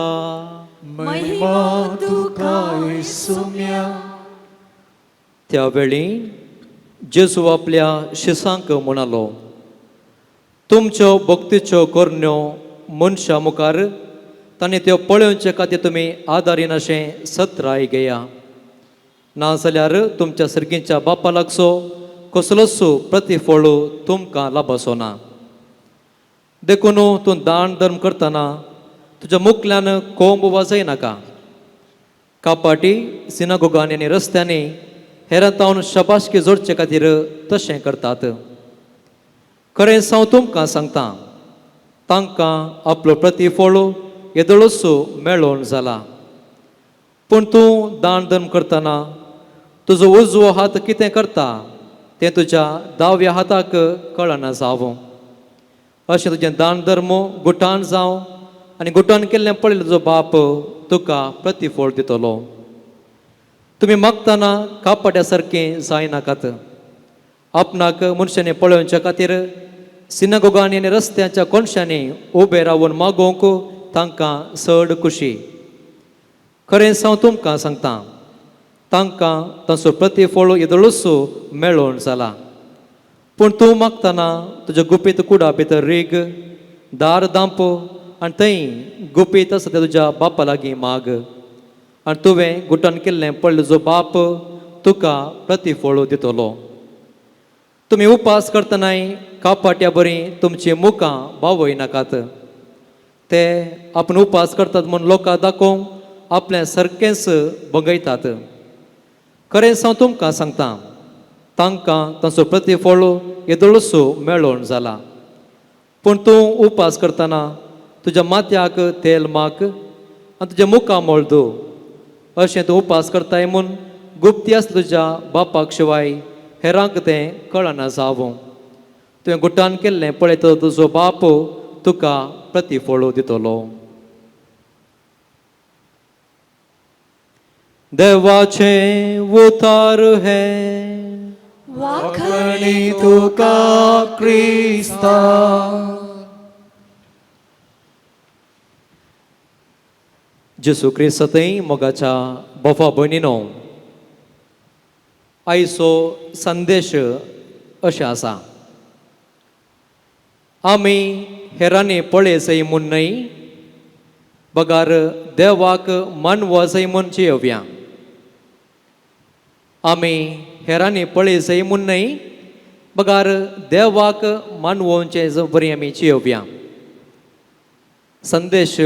महिमा तुका येसुम्या. त्यावेळी जेजू आपल्या शिसांक म्हणालो, तुमच्यो भक्तीच्यो करण्यो मनशां मुखार तांणी त्यो पळोवचे खातीर तुमी आदारीन अशें सत्राय घेया, नाजाल्यार तुमच्या सर्गीच्या बापा लागचो कसलोच प्रतिफळ तुमकां लाभसो ना. देखून तूं दान धर्म करतना तुज्या मुखल्यान कोंब वाजयनाका. कापाटी सिनागोगांनी आनी रस्त्यांनी हेरां तावन शबाशकी जोडचे खातीर तशें करतात. खरेंच हांव तुमकां सांगता, तांकां आपलो प्रतिफळ येदोळच मेळोवन जाला. पूण तूं दान धर्म करतना तुजो उजवो हात कितें करता तें तुज्या दाव्या हाताक कळना जावं. अशें तुजें दान धर्म गुटान जावं आनी गुटान केल्लें पळयलें तुजो बाप तुका प्रतिफळ दितलो. तुमी मागतना कापाट्या सारकें जायनाकात. आपणाक मनशांनी पळोवच्या खातीर सिनागोगांनी आनी रस्त्यांच्या कोनशांनी उबे रावन मागोवंक तांकां चड खुशी. खरेंच हांव तुमकां सांगता, तांकां तांचो प्रतिफळ येदोळच मेळोवन जाला. पूण तूं मागतना तुज्या गुपीत कुडा भितर रीग, दार दांप आनी थंय गुपीत आसा तें तुज्या बापा लागीं माग आनी तुवें गुटान केल्लें पडलें तुजो बाप तुका प्रतिफळ दितलो. तुमी उपास करतनाय कापाट्या बरी तुमची मुखां बावयनाकात. ते आपूण उपास करतात म्हूण लोकांक दाखोवंक आपलें सारकेंच बगयतात. खरेंच हांव तुमकां सांगता, तांकां तांचो प्रतिफळ येदोळच मेळोवन जाला. पूण तूं उपास करतना तुज्या माथ्याक तेल माक आनी तुज्या मुखार मोळ दो. अशें तूं उपास करताय म्हूण गुप्ती आसता तुज्या बापाक शिवाय हेरांक तें कळना जावं. तुवें गुटान केल्लें पळयता तुजो बाप तुका प्रतिफळ दितलो. देवाचें उतार हें वाखणी तुका क्रिस्ता. जेसू क्रिस्तय मोगाच्या बोफा भयणीनो, आयचो संदेश अशें आसा. आमी हेरांनी पळयसय म्हूण न्हय, बगार देवाक मानवसय म्हूण जियोवया. आमी हेरांनी पळयसय म्हूण न्हय, बगार देवाक मानवोवचें बरी आमी जियोवया. संदेश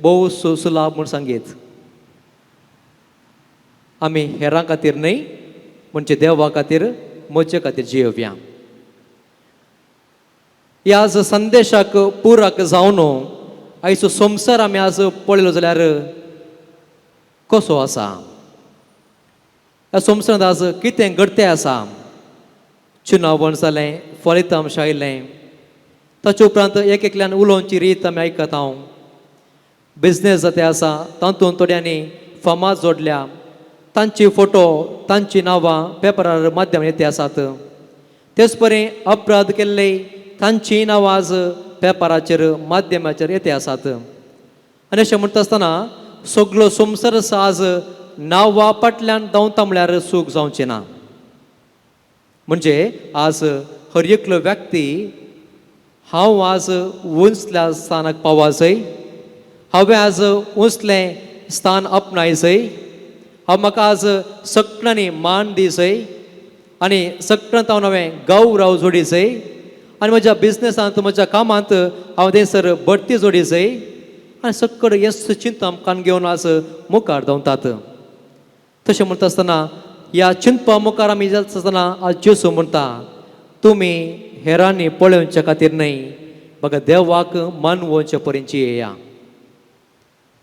भोव सुलाभ म्हूण सांगीत. आमी हेरां खातीर न्हय, म्हणजे देवा खातीर म्हजे खातीर जियोवया. ह्या आज संदेशाक पुराक जावन आयचो संवसार आमी आज पळयलो जाल्यार कसो आसा, ह्या संवसारांत आज कितें घडतें आसा. चुनावण जालें, फलितांश आयलें, ताचे उपरांत एक एकल्यान उलोवची रीत आमी आयकत हांव. बिजनेस जाते आसा तातूंत थोड्यांनी फामाद जोडल्या, तांची फोटो तांची नांवां पेपरार माध्यम येते आसात. तेच परी अपराध केल्ले तांची नांवां आज पेपराचेर माध्यमाचेर येते आसात. आनी अशें म्हणटा आसतना सगलो संवसार आज नांवा फाटल्यान धांवता म्हळ्यार चूक जावचें ना. म्हणजे आज हर एकलो व्यक्ती हांव आज उंचल्या स्थानाक पावाजय, हांवें आज उंचलें स्थान आपणायजय, हांव म्हाका आज सगळ्यांनी मान दिजय आनी सगळ्यांत हांव हांवें गौरव जोडीजय आनी म्हज्या बिजनेसांत म्हज्या कामांत हांव थंयसर बढती जोडीजय आनी सगळें येस चिंतप कान घेवन आज मुखार धांवतात. तशें म्हणटा आसतना ह्या चिंतपा मुखार आमी जाता आसतना आज जेजू म्हणटा, तुमी हेरांनी पळोवच्या खातीर न्हय, बघा देवाक मानवोवचे पर्यंत येया.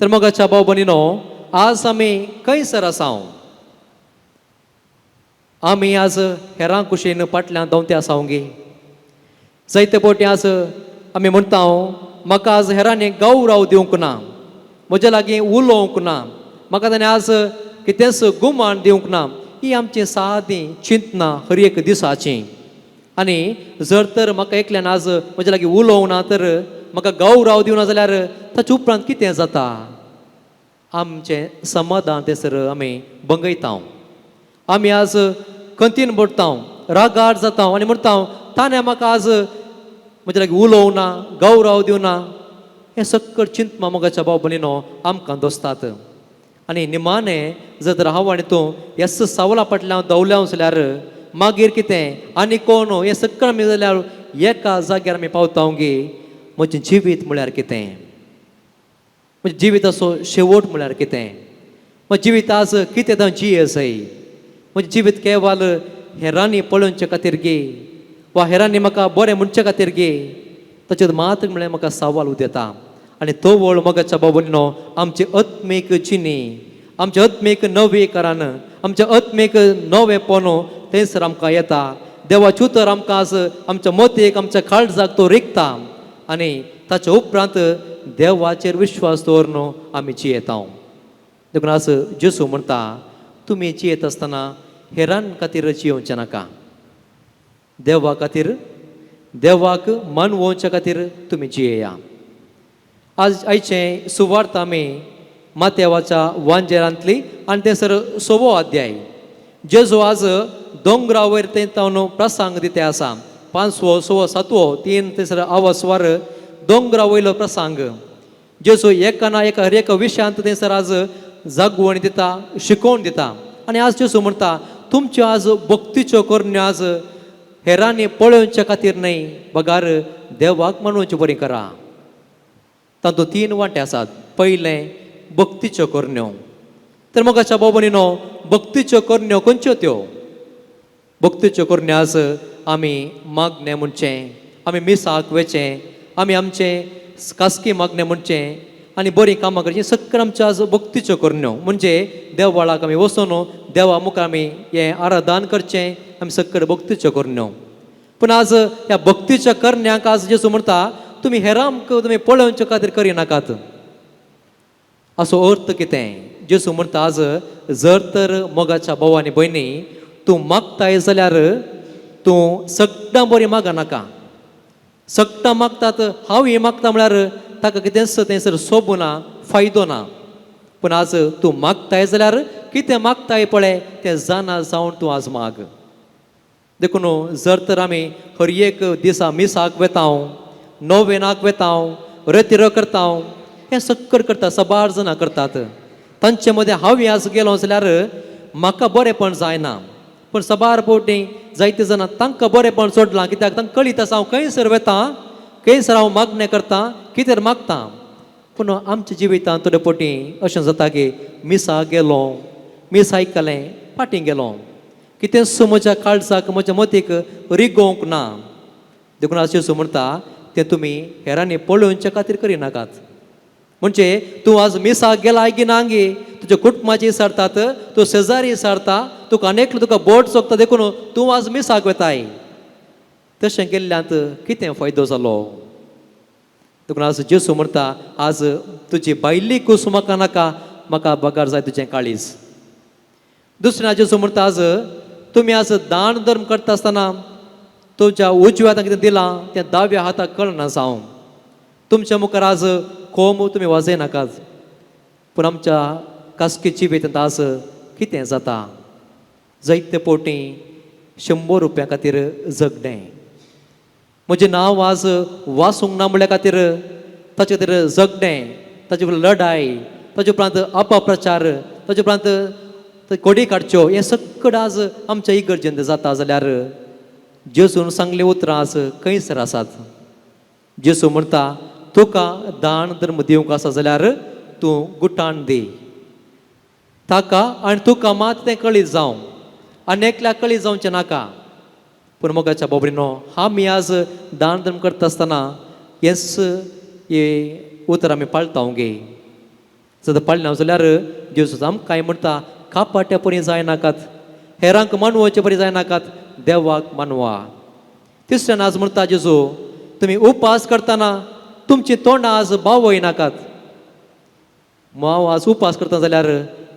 तर मोगाच्या भाव भयणीनो, आज आमी खंयसर आसा? आमी आज हेरां कुशीन फाटल्यान धांवते आसा गे. जायते फावटी आज आमी म्हणटा, म्हाका आज हेरांनी गौरव दिवंक ना, म्हज्या लागीं उलोवंक ना, म्हाका ताणें आज कितेंच गुमान दिवंक ना. ही आमची सादी चिंतना हर एक दिसाची. आनी जर तर म्हाका एकल्यान आज म्हज्या लागीं उलोवंक ना तर म्हाका गौरव दिवना जाल्यार ताचे उपरांत कितें जाता? आमचें समाधान थंयसर आमी भंगयता. आमी आज खंतीन पडटा, रागार जाता आनी म्हणटा ताणें म्हाका आज म्हज्या लागीं उलोवंक ना, गौरव दिवना. हें सगळें चिंतपा मोगाच्या भाव भयणीनो आमकां दोसतात. आनी निमाणें जर तर हांव आनी तूं येस सावला फाटल्यान धांवल्या जाल्यार मागीर कितें आनी कोण हें सगळें आमी जाल्यार एका जाग्यार आमी पावता गे म्हजें जिवीत म्हळ्यार कितें, म्हजें जिविताचो शेवट म्हळ्यार कितें, म्हजें जिवीत आज कितें तं जी आसाय, म्हजें जिवीत केवल हेरांनी पळोवचे खातीर गे वा हेरांनी म्हाका बरें म्हणचे खातीर गे, ताचेर मात म्हळ्यार म्हाका सवाल उदेता. आनी तो वळ मोगाच्या बाबूनो आमची आत्मीक जिणी, आमचे आत्मीक नवीकरण, आमचे आत्मीक नवेपण थंयसर आमकां येता. देवाचें उतर आमकां आज आमच्या मतीक आमच्या काळजाक तो रिगता आनी ताच्या उपरांत देवाचेर विश्वास दवरून आमी जियेता. देखून आज जेजू म्हणटा तुमी जियेत आसतना हेरां खातीर जियोवचें नाका, देवा खातीर, देवाक मानवोवच्या खातीर तुमी जियेया. आज आयचें सुवार्थ आमी मातेवाच्या वांजेरांतली आनी थंयसर सवो अध्याय जेजू आज दोंगरा वयर थंय तावन प्रसंग दिते आसा. पांचवो सवो सातवो तीन थंयसर आवासवार दोंगरा वयलो प्रसंग. जेजू एका ना एका हर एका विशयांत थंयसर आज जागवण दिता, शिकोवन दिता. आनी आज जेजू म्हणटा तुमच्यो आज भक्तीच्यो करण्यो आज हेरांनी पळोवच्या खातीर न्हय बगार देवाक मानोवचे बरी करा. तातूंत तीन वांटे आसात. पयलें भक्तीच्यो करण्यो. तर मोगाच्या भाव भयणीनो भक्तीच्यो करण्यो खंयच्यो त्यो? भक्तीच्यो करण्यो आज आमी मागणें म्हणचें, आमी मिसाक वचें, आमी आमचें खासगी मागणें म्हणचें आनी बरीं कामां करचीं, सगळें आमच्यो आज भक्तीच्यो करण्यो. म्हणजे देवळाक आमी वचून देवा मुखार आमी हें आराधन करचें, आमी सगळें भक्तीच्यो करण्यो. पूण आज ह्या भक्तीच्या करण्यांक आज जेजू म्हणटा तुमी हेरांक तुमी पळोवचे खातीर करिनाकात. असो अर्थ कितें? जेजू म्हणटा आज जर तर मोगाच्या भाव आनी भयणी तूं मागताय जाल्यार तूं सगळ्यां बरी मागनाका. सगळ्यां मागतात हांव हें मागता म्हळ्यार ताका कितेंच थंयसर सोबू ना, फायदो ना. पूण आज तूं मागताय जाल्यार कितें मागताय पळय तें जाणा जावन तूं आज माग. देखून जर तर आमी हर एक दिसा मिसाक वेता, नोवेनाक वेता, रेतिरो करता, हें सक्कर करता, सबार जाणां करतात. तांचे मदें हांव आज गेलो जाल्यार म्हाका बरेंपण जायना, पूण सबार फावटी जायते जाणां तांकां बरेंपण सोडलां कित्याक तांकां कळीत आसा हांव खंयसर वेता, खंयसर हांव मागणें करता, कितें मागता. पूण आमच्या जिवितांत थोडे फावटी अशें जाता की मिसा गेलो, मीस आयकलें, फाटीं गेलो, कितेंच म्हज्या काळजाक म्हज्या मतीक रिगोवंक ना. देखून आज जेजू म्हणटा तें तुमी हेरांनी पळोवच्या खातीर करिनाकात. म्हणजे तूं आज मिसाक गेला की ना गे, तुज्या कुटुंबाची विचारतात, तूं शेजारी विचारता, तुका अनेक तुका बोट चोखता, देखून तूं आज मिसाक वेताय. तशें केल्ल्यांत कितें फायदो जालो? देखून आज जेजू म्हणटा आज तुजी भायली कूस म्हाका नाका, म्हाका बगार जाय तुजें काळीज. दुसरें जेजू म्हणटा आज तुमी आज दान धर्म करता आसतना तुमच्या उजव्या हाताक कितें दिलां तें दाव्या हाताक कळना जावं. तुमच्या मुखार आज कोम तुमी वाजयनाकात. पूण आमच्या खासगी जिवितांत आज कितें जाता? जायते फावटी 100 रुपया खातीर झगडें, म्हजें नांव आज वासूंक ना म्हणल्या खातीर ताचे खातीर झगडें, ताचे उपरांत लढाय, ताचे उपरांत अपप्रचार, ताचे उपरांत कोडी काडच्यो, हें सगळें आज आमच्या इगर्जेंत जाता. जाल्यार जेजून सांगलीं उतरां आज खंयसर आसात? जेजू म्हणटा तुका दान धर्म दिवंक आसा जाल्यार तूं गुटान दी ताका आनी तुका मात तें कळीत जावं, आनी एकल्याक कळीत जावचें नाका. पूण मोगाच्या बाबरीनो आमी आज दान धर्म करता आसतना हेच हे उतर आमी पाळता गे. जर पाळना जाल्यार जेजू आमकां काय म्हणटा कापाट्या परी जायनाकात, हेरांक मानवचे परी जायनाकात, देवाक मानवा. तिसऱ्यान आज म्हणटा जेजू तुमी उपास करतना तुमची तोंडां आज बावयनाकात. हांव आज उपास करता जाल्यार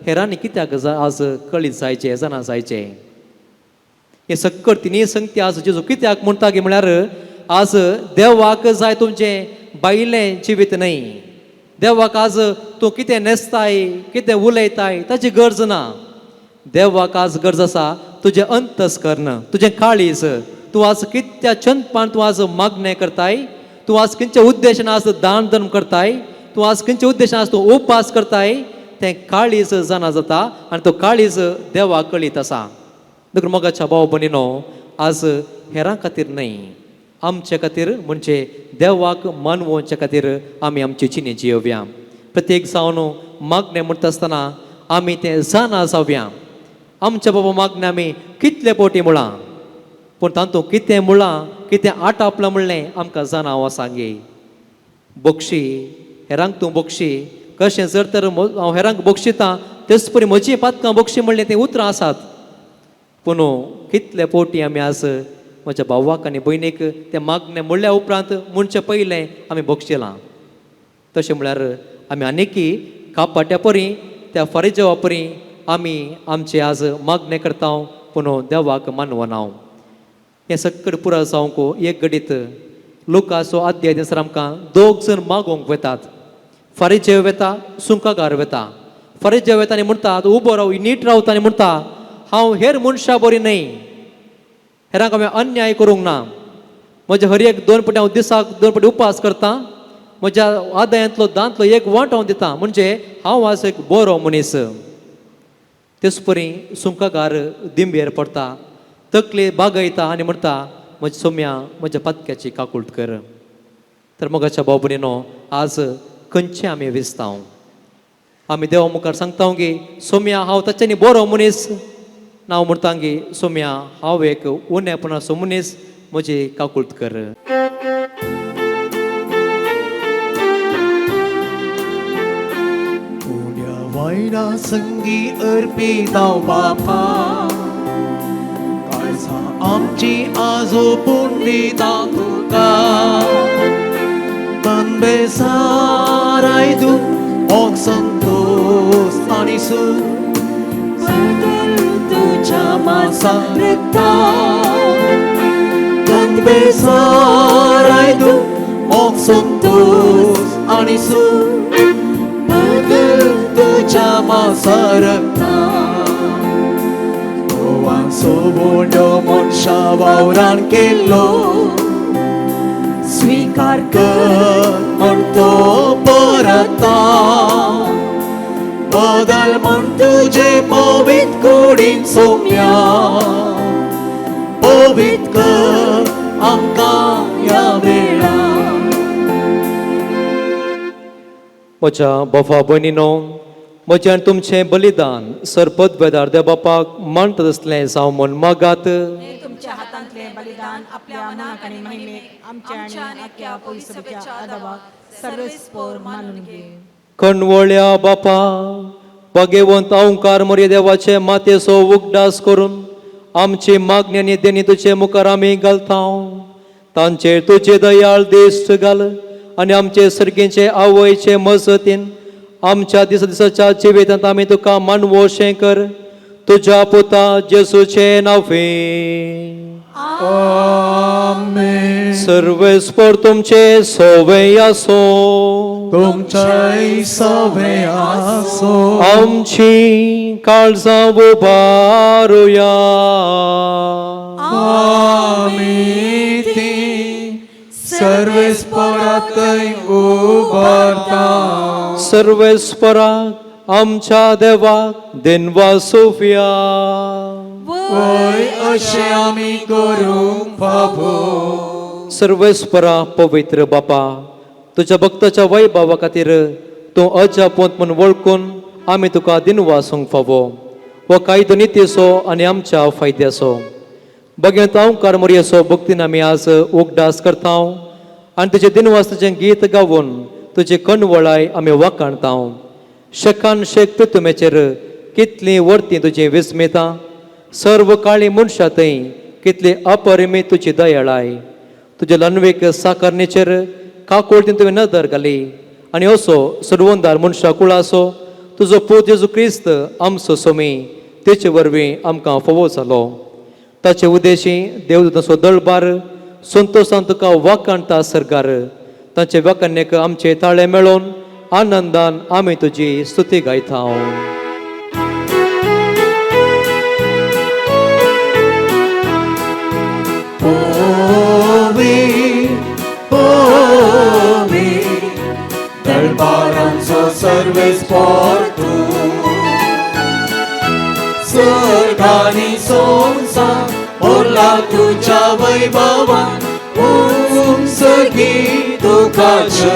हेरांनी कित्याक आज कळीत जायचें, जाणा जायचें. हे सक्कर तिनूय संगती आज जेजू कित्याक म्हणटा की म्हळ्यार आज देवाक जाय तुमचें बायलें जिवीत न्हय. देवाक आज तूं कितें न्हेसताय, कितें उलयताय ताची गरज ना. देवाक आज गरज आसा तुजें अंतस्कर्ण, तुजें काळीज. तूं आज कित्या छंदपान तूं आज मागणें करताय, तूं आज खंयच्या उद्देशान आज दान धर्म करताय, तूं आज खंयच्या उद्देशान आज तूं उपास करताय, तें काळीज जाणा जाता आनी तो काळीज देवाक कळीत आसा. देखून मोगाच्या भाव भयणीनो, आज हेरां खातीर न्हय, आमचे खातीर म्हणजे देवाक मानवोवच्या खातीर आमी आमची जिणे जियोवया. प्रत्येक जावन मागणें म्हणटा आसतना आमी तें जाणा जावया. आमच्या बाबा मागणें आमी कितले पोटी म्हळां, पूण तातूंत कितें म्हळां, कितें आटापलां म्हणलें आमकां जाणा आसा गे. बक्षी हेरांक तूं बक्षी कशें जर तर हांव हेरांक बक्षितां तेच परी म्हजी पातकां बक्षी म्हणलें तीं उतरां आसात. पूण कितले पोटी आमी आज म्हज्या भावाक आनी भयणीक तें मागणें म्हणल्या उपरांत म्हणचें पयलें आमी बक्षिलां. तशें म्हळ्यार आमी आनीकी कापाट्या परी त्या फारीजेवा परी आमी आमचें आज मागणें करता, पूण देवाक मानवना. हें सक्कड पुरो जावंक एक घडीत लुकाचो अध्याय थंयसर आमकां दोग जण मागोवंक वेतात. फारीजेव वेता, सुंकागार वेता. फारीजेव वेता आनी म्हणटा, उबो राव, नीट रावता आनी म्हणटा, हांव हेर मनशां बरी न्हय, हेरांक हांवें अन्याय करूंक ना, म्हज्या हर एक दोन पटी हांव दिसाक दोन पटी उपास करता, म्हज्या आदायांतलो दांतलो एक वांट हांव दिता, म्हणजे हांव आज एक बरो मनीस. तेच परी सुंकागार दिंबेर पडटा, तकली बागयता आनी म्हणटा, म्हज्या सोम्या म्हज्या पातक्याची काकूट कर. तर मोगाच्या भाव भयणीनो, आज खंयचें आमी विसतांव? आमी देवा मुखार सांगता गी सोम्या हांव ताच्यांनी बरो मनीस ना, हांव म्हणटा गी सोम्या हांव एक उणेपणाचो मनीस, म्हजी काकूट कर. उण्या वायना संगी अर्पितां बापा, काळजां आमची आजोपून दिता तुका, तन बेसाराय तूं मोग संतोष आनी सूख, बदल तुज्या मासा रक्तान, तन बेसाराय तूं मोग संतोष आनी सूख, बदल तुज्या मासा रक्तान. गोवान सोबोंड्यो मनशां वावरान केल्लो स्वीकार कर म्हण तो परता, बदल म्हण तुजे पवित कुडीन सोम्या, पवित कर आमकां ह्या वेळा. म्हज्या बाबा भयणीनो, म्हजें आनी तुमचें बलिदान सरपद वेदार देव बापाक मानता तसलें जावं म्हूण मागात. तुमच्या हातांतलें बलिदान आपल्या मनाक आनी महिमेक आमच्या आनी आख्या पवित्रतेच्या आदावाक सर्वेस्पोर मानून घे. कणवळ्या बापा, भगेवंत ओंकार मोरये देवाचे मातेचो उगडास करून आमची मागणी आनी देणी तुजे मुखार आमी घालता. तांचेर तुजे दयाळ दिश्ट घाल आनी आमचे सर्गीचे आवयचे मजतीन आमच्या दिसा दिसाच्या जिवितांत आमी तुका मानवोशें कर. तुज्या पुता जेसूचे नांवे. आमेन. सर्वेस्पर तुमचे सोवे आसो, तुमच्याय सवे आसो. आमची काळजां उबारुया. आमी ती सर्वेस्परातय उबारता. सर्वेस्पराक आमच्या देवाक दिनवा सोफिया. वय अशें आमी करूंक फावो. सर्वेस्परा पवित्र बापा, तुज्या भक्ताच्या वैभवा खातीर तूं अजापोंत म्हूण वळखून आमी तुका दिनवासूंक फावो. हो कायदो नितीचो आनी आमच्या फायद्याचो. बगेंत ओंकार मोरयेचो भक्तीन आमी आज उगडास करता आनी तुजे दिनवास तुजें गीत गावन तुजी कणवळाय आमी वाखाणता. शेकान शेक पितुमेचेर कितलीं वर्तीं तुजी विस्मितां, सर्व काळी मनशां थंय कितली अपरिमीत तुजी दयाळाय. तुजे लनवेक साकरणेचेर काकुळतीन तुवें नदर घाली आनी असो सर्वंदार मनशा कुळाचो तुजो पूत जेजू क्रिस्त आमचो सोमी तेचे वरवीं आमकां फावो जालो. ताचे उद्देशी देवदूतांचो दळबार संतोशान तुका वाखाणता सरकार. तांचे वाखाणेक आमचे ताळे मेळोवन आनंदान आमी तुजी स्तुती गायता. पोवी दरबारांचो सर्वेस्पर तूं, सर्गानी संवसारान भरवसा भरला तुज्या वैभवान उंच गी तुका जय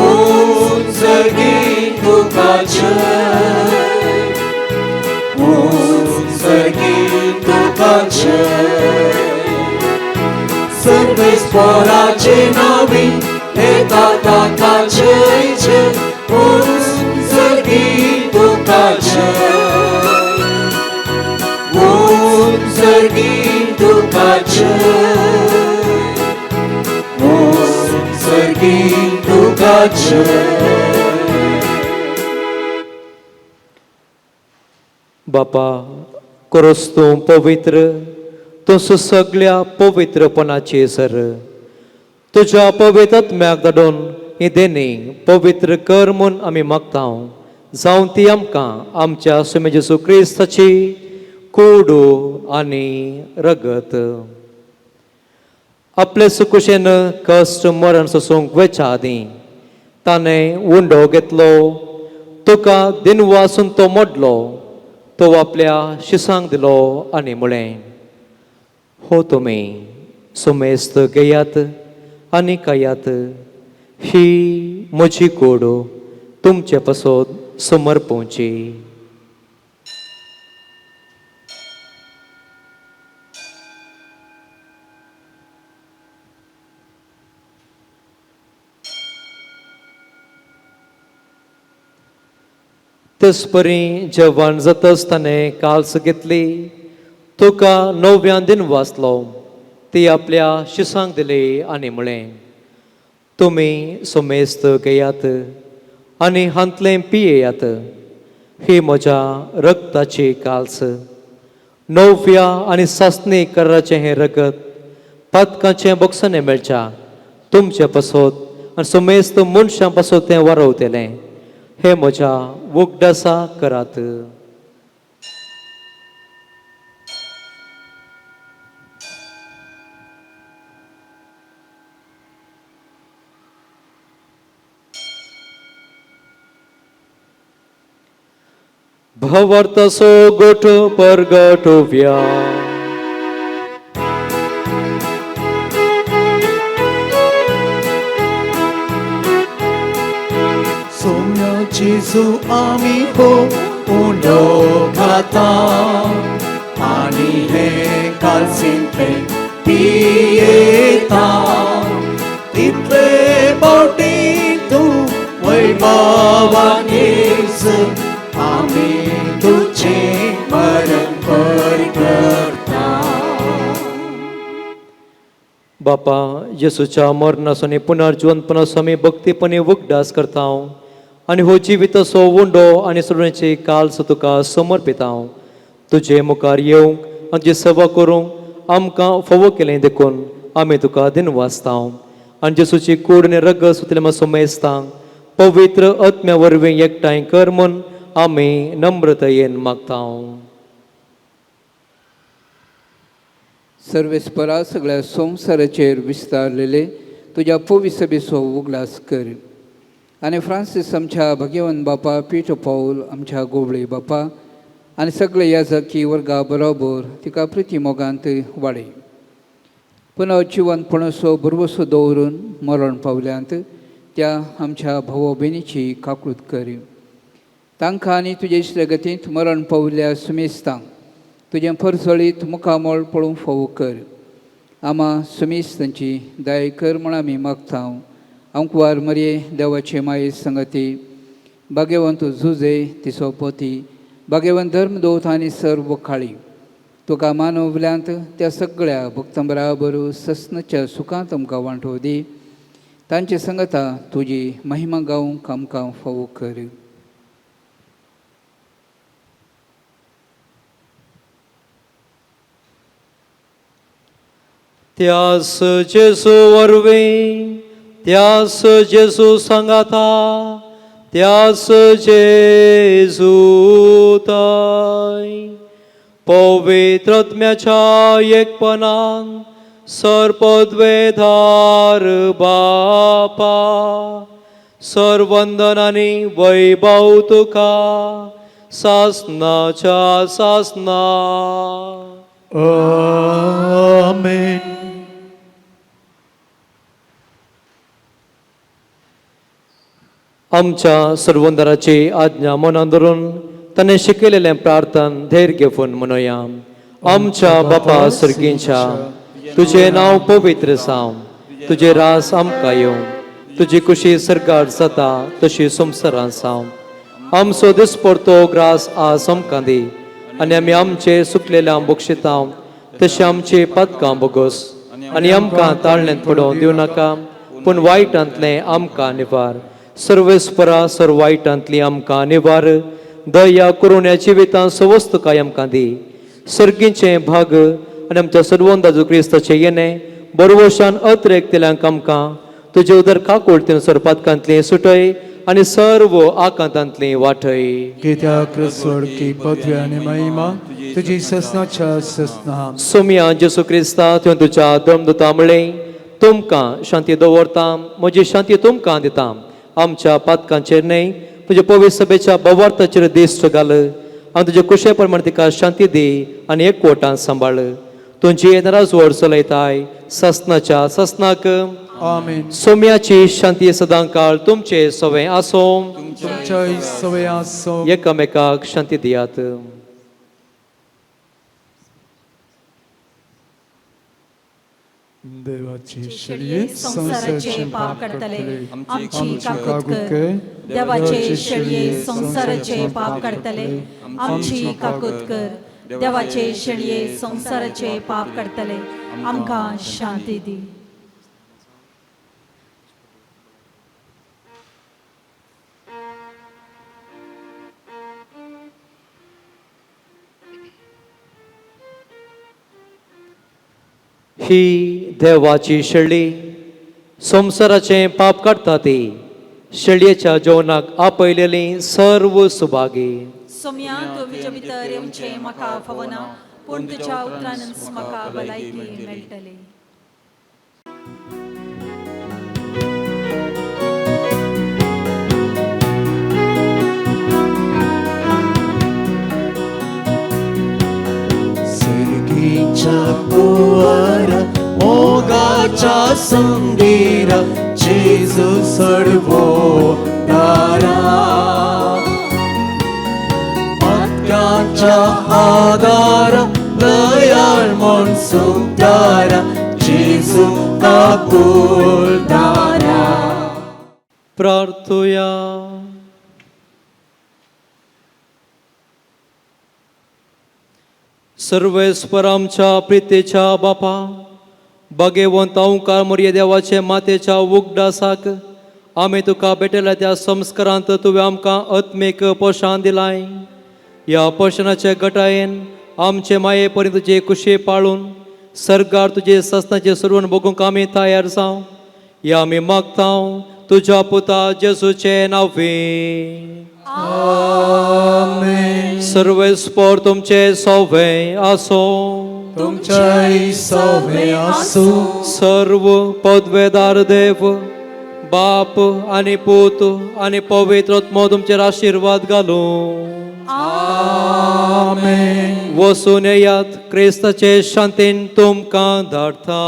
उंच गी तुका जय उंच गी तुका जय सर्वेस्पराचे नावी येता ताका जय जय उंच गी तुका जय उंच गी तुका जय उंच गी तुका जय. बापा कोरोस तूं पवित्र तूं सगळ्या पवित्रपणाची सर तुज्या पवित्र आत्म्याक धाडून ही देणी पवित्र कर म्हूण आमी मागता जावं ती आमकां आमच्या सुमे जेजू क्रिस्ताची कोडू आनी रगत. आपले सुकुशेन कश्ट मरण सोसूंक वेच्या आदीं ताणें उंडो घेतलो तुका दिनवासून तो मोडलो तो आपल्या शिसांक दिलो आनी म्हळें हो तुमी सुमेस्त घेयात आनी खायात ही म्हजी कूड तुमचे पासत समर्पोवची. तेचपरी जेवण जातच ताणें काल्स घेतली तुका नव्यान दिन वाचलो ती आपल्या शिसांक दिली आनी म्हळें तुमी सुमेस्त घेयात आनी हांतलें पियेयात ही म्हज्या रगताची काल्स नव्या आनी सासणी कराचें हें रगत पातकाचें बोगसणें मेळच्या तुमचे पासत आनी सुमेस्त मनशां पासत तें वारवतलें हे म्हज्या उगडासा करात. भवर्तसो गोठ परगटोव्या. सोम्या जेजू आमी हो उंडो खाता आनी हे कालसींतले पियेता तितले फावटी तूं वैभवान येस आमी तुजें मरण परगटता. बापा जेसूच्या मरणाचो आनी पुनर्जिवंतपणाचो आमी भक्तीपणी उगडास करता आनी हो जिविताचो उंडो आनी सोडण्याची काल्स तुका समर्पिता. तुजे मुखार येवंक आनी तुजी सेवा करूंक आमकां फावो केलें देखून आमी तुका दिनवासता आनी जेसूची कूड आनी रगत सुतले सुमेस्तांक पवित्र आत्म्या वरवीं एकठांय कर म्हूण आमी नम्रतायेन मागता. सर्वेस्परा सगळ्या संवसाराचेर विस्तारलेले तुज्या पविसबेचो उगडास कर आनी फ्रांसीस आमच्या भगेवन बापा पिटो पावल आमच्या गोवळे बापा आनी सगळे याजकी वर्गा बरोबर तिका प्रिती मोगांत वाडय. पुनः जिवनपणाचो भरवसो दवरून मरण पावल्यांत त्या आमच्या भाव भयणीची काकूत कर. तांकां आनी तुजे इश्टगतींत मरण पावल्या सुमेस्तांक तुजें फरसळीत मुखामळ पळोवंक फावो कर. आमा सुमेस्तांची दया कर म्हूण आमी मागता. अंकवार मरये देवाचे माये संगती भाग्यवंत झुजे तिसो पोती भाग्यवंत धर्म दोत आनी सर्व खाळी तुका मानवल्यांत त्या सगळ्या भक्तां बराबर सस्नच्या सुखांत आमकां वांटो दी. तांचे संगता तुजी महिमा गावंक आमकां फावो कर. त्यास जेजू वरवीं त्यास जेजू सांगाता त्यास जेजू ताय पवित्र आत्म्याच्या एकपणान सर्पद्वेधार बापा सर्वंदन आनी वैभव तुका सासनाच्या सासना. आमेन. आमच्या सर्वंदराची आज्ञा मनान धरून ताणें शिकयलेलें प्रार्थन धैर्य घेवन म्हणोया. आमच्या बापा सर्गींच्या, तुजें नांव पवित्र जावं, तुजें रास आमकां येवं, तुजी कुशी सरकार जाता तशी संवसारांत जावं. आमचो दिसपडतो ग्रास आज आमकां दी आनी आमी आमचे सुकलेल्या बक्षितां तशें आमचे पदकां बोगस आनी आमकां ताळण्यांत पडोवंक दिवं नाका, पूण वायटांतलें आमकां निवार. सर्वेस्परा सर्व वायटांतली आमकां निवार. दया करून ह्या जिवितांत सवस्तकाय आमकां दी. सर्गीचें भाग आनी आमच्या सर्वंदाजू क्रिस्ताचें येणें बरवशान अत्रेकतेल्यांक आमकां तुजे उदर काकुळतेन सरपातकांतली सुटय आनी सर्व आकांतांतली वाटय. कित्याक स्वर्गी पदवी आनी महिमा तुजी ससनाच्या ससना. सोमिया जेसू क्रिस्ता, तुवें तुज्या दमदुता म्हळें, तुमकां शांती दवरता, म्हजी शांती तुमकां दिता. आमच्या पातकांचेर न्हय, तुज्या पवित्र सभेच्या बवार्थाचेर दिश्ट घाल आनी तुजे कुशे प्रमाण तिका शांती दी आनी एकवटान सांबाळ. तुजी येणारा चलयताय ससनाच्या ससनाक. आमेन. सोम्याची शांती सदां काळ तुमचे सवे आसो. तुमच्या सवय आसो. एकामेकाक शांती दियात. देवाची शेळये संवसाराचे पाप काडटले, आमची काकूत कर. देवाचे शेळये संवसाराचे पाप काडटले, आमची काकूत कर. देवाचे शेळये संवसाराचे पाप काडटले, आमकां शांती दी. ही देवाची शेळी संवसाराचें पाप काडटा ती शेळयेच्या जेवणाक आपयलेली सर्व सुभागी. सोम्या, तूं म्हजे भितर येवचें म्हाका फावना, पूण तुज्या उतरानच म्हाका भलायकी मेळटली. सर्गीच्या कुंवरा मोगाच्या संगीरा जेजू सर्वो दारा पातकांच्या आदारा दयाळ म्हण सुदारा जेजू काकुळदारा. प्रार्थुया. सर्वेस्पर आमच्या प्रितेच्या बापा, बागेवंत ओंकार मोरये देवाचे मातेच्या उगडासाक आमी तुका भेटयल्या त्या संस्कारांत तुवें आमकां आत्मीक पोशान दिलाय. ह्या पोशणाचे गटायेन आमचे माये पर्यंत तुजे कुशी पाळून सरकार तुजे सस्नाचे सर्वण बघूंक आमी तयार जावं ह्या आमी मागता तुज्या पुता जेजूचे नांवे. आमेन. सर्वेस्पर तुमचे सवे आसो. तुमच्याय सवे आसूं. सर्व पदवेदार देव बाप आनी पूत आनी पवित्र आत्मो तुमचेर आशिर्वाद घालूं. आमेन. वसून येयात, क्रिस्ताचे शांतीन तुमकां धाडटा.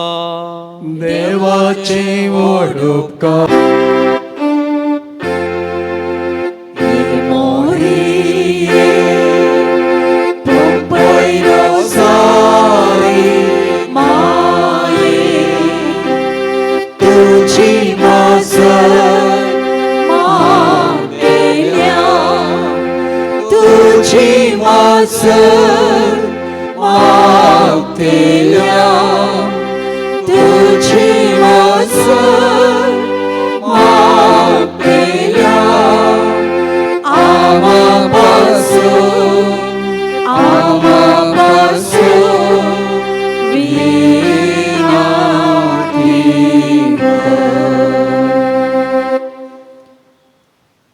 देवाचे व्हड उपकार. तुझी मासर मागतेल्या, तुझी मासर मागतेल्या, तुझी मासर मागतेल्या, आमापासून आमापासून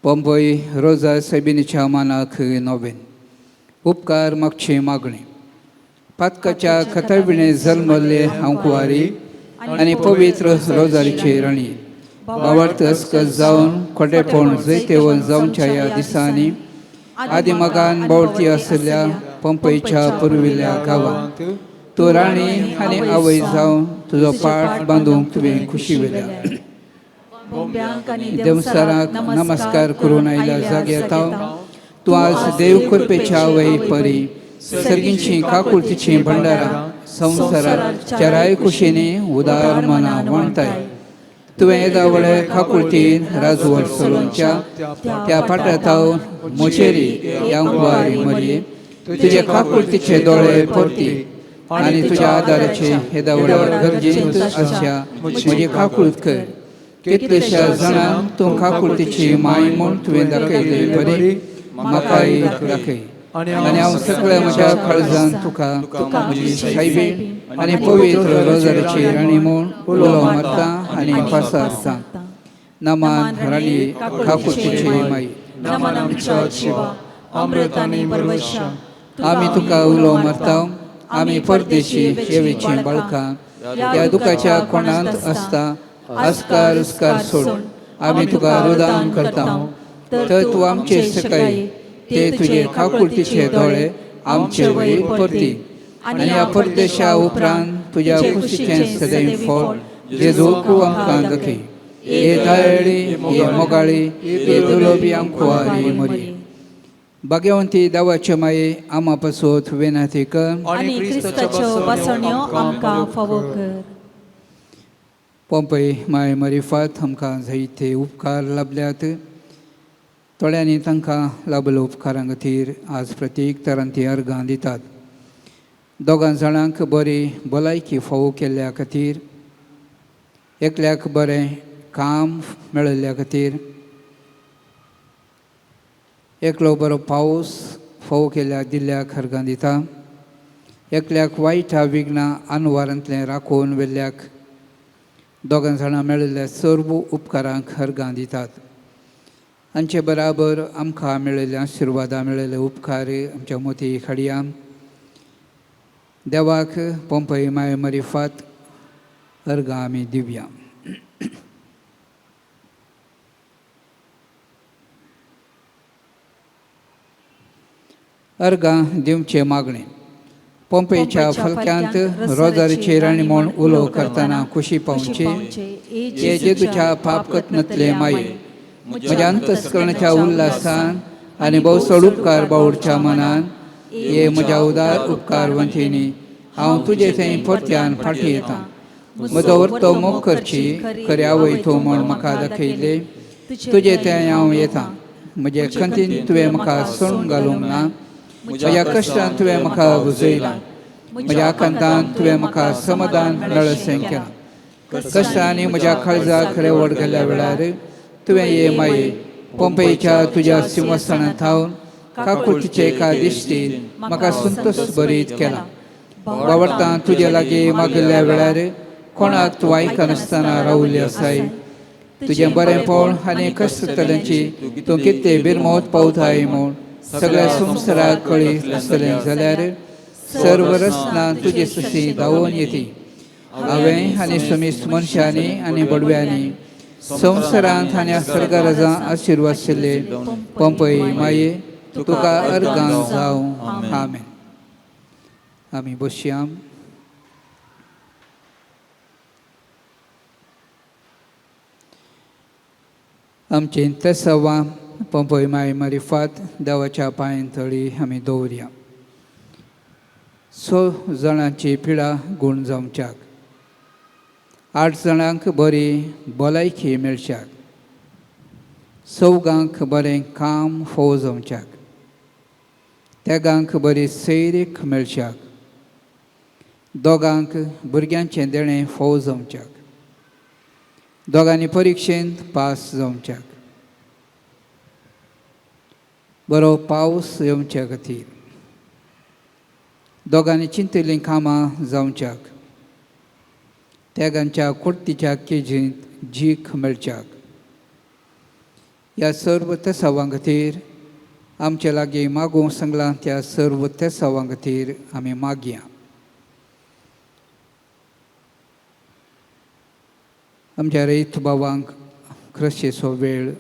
पंपय रोजा सायबिणीच्या मानाक नोवेन. उपकार मागची मागणी. पातकाच्या खताविणे जल्मल्ले हांव कुवारी आनी पवित्र रोजारीची राणी बावार्थ अस्कत जावन खोटेपण जैतेवन जावच्या ह्या दिसांनी आदिमगान बावटी आशिल्ल्या पंपईच्या पुर्विल्ल्या गांवांत तूं राणी आनी आवय जावन तुजो पाठ बांदूंक तुवें खुशी वेल्या. देवसाराक नमस्कार करून आयल्या जाग्यार तूं आज देव कृपेच्या आवय परी सर्गींची काकुळतीची भंडारां संवसारात चराय कुशीनी उदार मना वणताय. तुवें येदा व्हडल्या काकुळतीन राजवट चलोवच्या त्या पाटातावन मोचेरी यांकवारी मरये तुजे काकुळतीचे दोळे परती आनी तुज्या आदाराचे येदा व्हडल्या गरजेंत आसच्या म्हजी काकूळत कर. कितलेश्या जाणांक तूं काकुळतीची माय म्हूण तुवें दाखयले बरी म्हाकाय दाखय आनी हांव सगळ्या म्हज्या काळजान तुका म्हजी सायबी आनी पवित्र रोजाराची राणी म्हूण उलो मारता आनी पासारता. नमान राणी काकुळतीची माई. नमन आमच्या जिवा अमृत आनी परवशा. आमी तुका उलो मारता. आमी परदेशी येवेची बाळकां ह्या दुखाच्या कोणांत आसता आस्कार उस्कार सोड आमी तुका रुदान करता. तर तूं आमचे सकाळी ते तुजे काकुळतीचे दोळे आमचे वयर परती आनी ह्या परदेशा उपरांत तुज्या खुशीचें सदैव फळ जेजू तूं आमकां दाखय. हे दयाळी, हे मोगाळी, हे दुलोबी आमकुवारी मरी. भाग्यवंती देवाचे माये आमा पासत वेनाती कर आनी क्रिस्ताच्यो बसण्यो आमकां फावो कर. पंपय माय मरिफात आमकां जायते उपकार लाबल्यात. थोड्यांनी तांकां लाबलो उपकारां खातीर आज प्रत्येक तरान ती अर्गां दितात. दोगां जाणांक बरी भलायकी फावो केल्ल्या खातीर, एकल्याक बरें काम मेळिल्ल्या खातीर, एकलो बरो पावस फावो केल्ल्या दिल्ल्याक अर्गां दिता, एकल्याक वायट विघ्नां अनवारांतलें राखून वेल्ल्याक दोगां जाणां मेळिल्ल्या सर्व उपकारांक अर्गां दितात. हांचे बराबर आमकां मेळिल्ले आशिर्वादां मेळिल्ले उपकार आमच्या मोती खाडया. देवाक पंपय माय मरिफात अर्गां आमी दिवया. अर्गां दिवचें मागणें. पंपईच्या फलक्यांत रोजारीची राणी म्हूण उलो करतना खुशी पावची. हे जेजूच्या पाप कत्नतले माये म्हज्या अंतस्करणाच्या उल्हासान आनी भोवसड उपकार बावडच्या मनान हे म्हज्या उदार उपकार वंतीनी हांव तुजे थंय परत्यान फाटी येता. म्हजो वर्तो मोग करची खरी आवय तूं म्हूण म्हाका दाखयले तुजे थंय हांव येता. म्हजे खंतीन तुवें म्हाका सोडून घालूंक ना. म्हज्या कश्टान तुवें म्हाका बुजयलां. म्हज्या आकांतान तुवें म्हाका समाधान मेळसें केलां. कश्टांनी म्हज्या काळजाक रेवड गेल्ल्या वेळार तुवें ये माये पंपईच्या तुज्या सिंहासनात थावन काकुळतीचे एका दिश्टीन म्हाका संतोष बरीत केला. बावडतां तुजे लागीं मागिल्ल्या वेळार कोणाक तूं आयकनासतना रावली आसाय. तुजें बरेंपण आनी कश्टतल्यांची तूं कितें बिरमोत पावताय म्हूण सगळ्या संवसाराक कळी आसतलें जाल्यार सर्व रचना तुजे सशी धांवून येती. हांवें आनी समीस मनशांनी आनी बडव्यांनी संवसारांत आनी सर्गराजां आशिर्वाद आशिल्ले पंपय माये तुका अर्गां जावं. आमेन. आमी बसया. आमचें तेसवां पंपय माय मारिफात देवाच्या पांयां तळी आमी दवरया. 6 जाणांची पिडा गूण जावच्याक, 8 जाणांक बरी भलायकी मेळच्याक, 4 बरें काम फावो जावच्याक, 3 बरी सैरीक मेळच्याक, 2 भुरग्यांचें देणें फावो जावच्याक, 2 परिक्षेंत पास जावच्याक, बरो पावस येवच्या खातीर, 2 चिंतिल्लीं कामां जावच्याक, 3 कुर्तीच्या केजींत जीख मेळच्याक. ह्या सर्व तेसावां खातीर आमचे लागीं मागूंक सांगलां त्या सर्व तेसावां खातीर आमी मागया. आमच्या रयत बाबांक क्रशेचो वेळ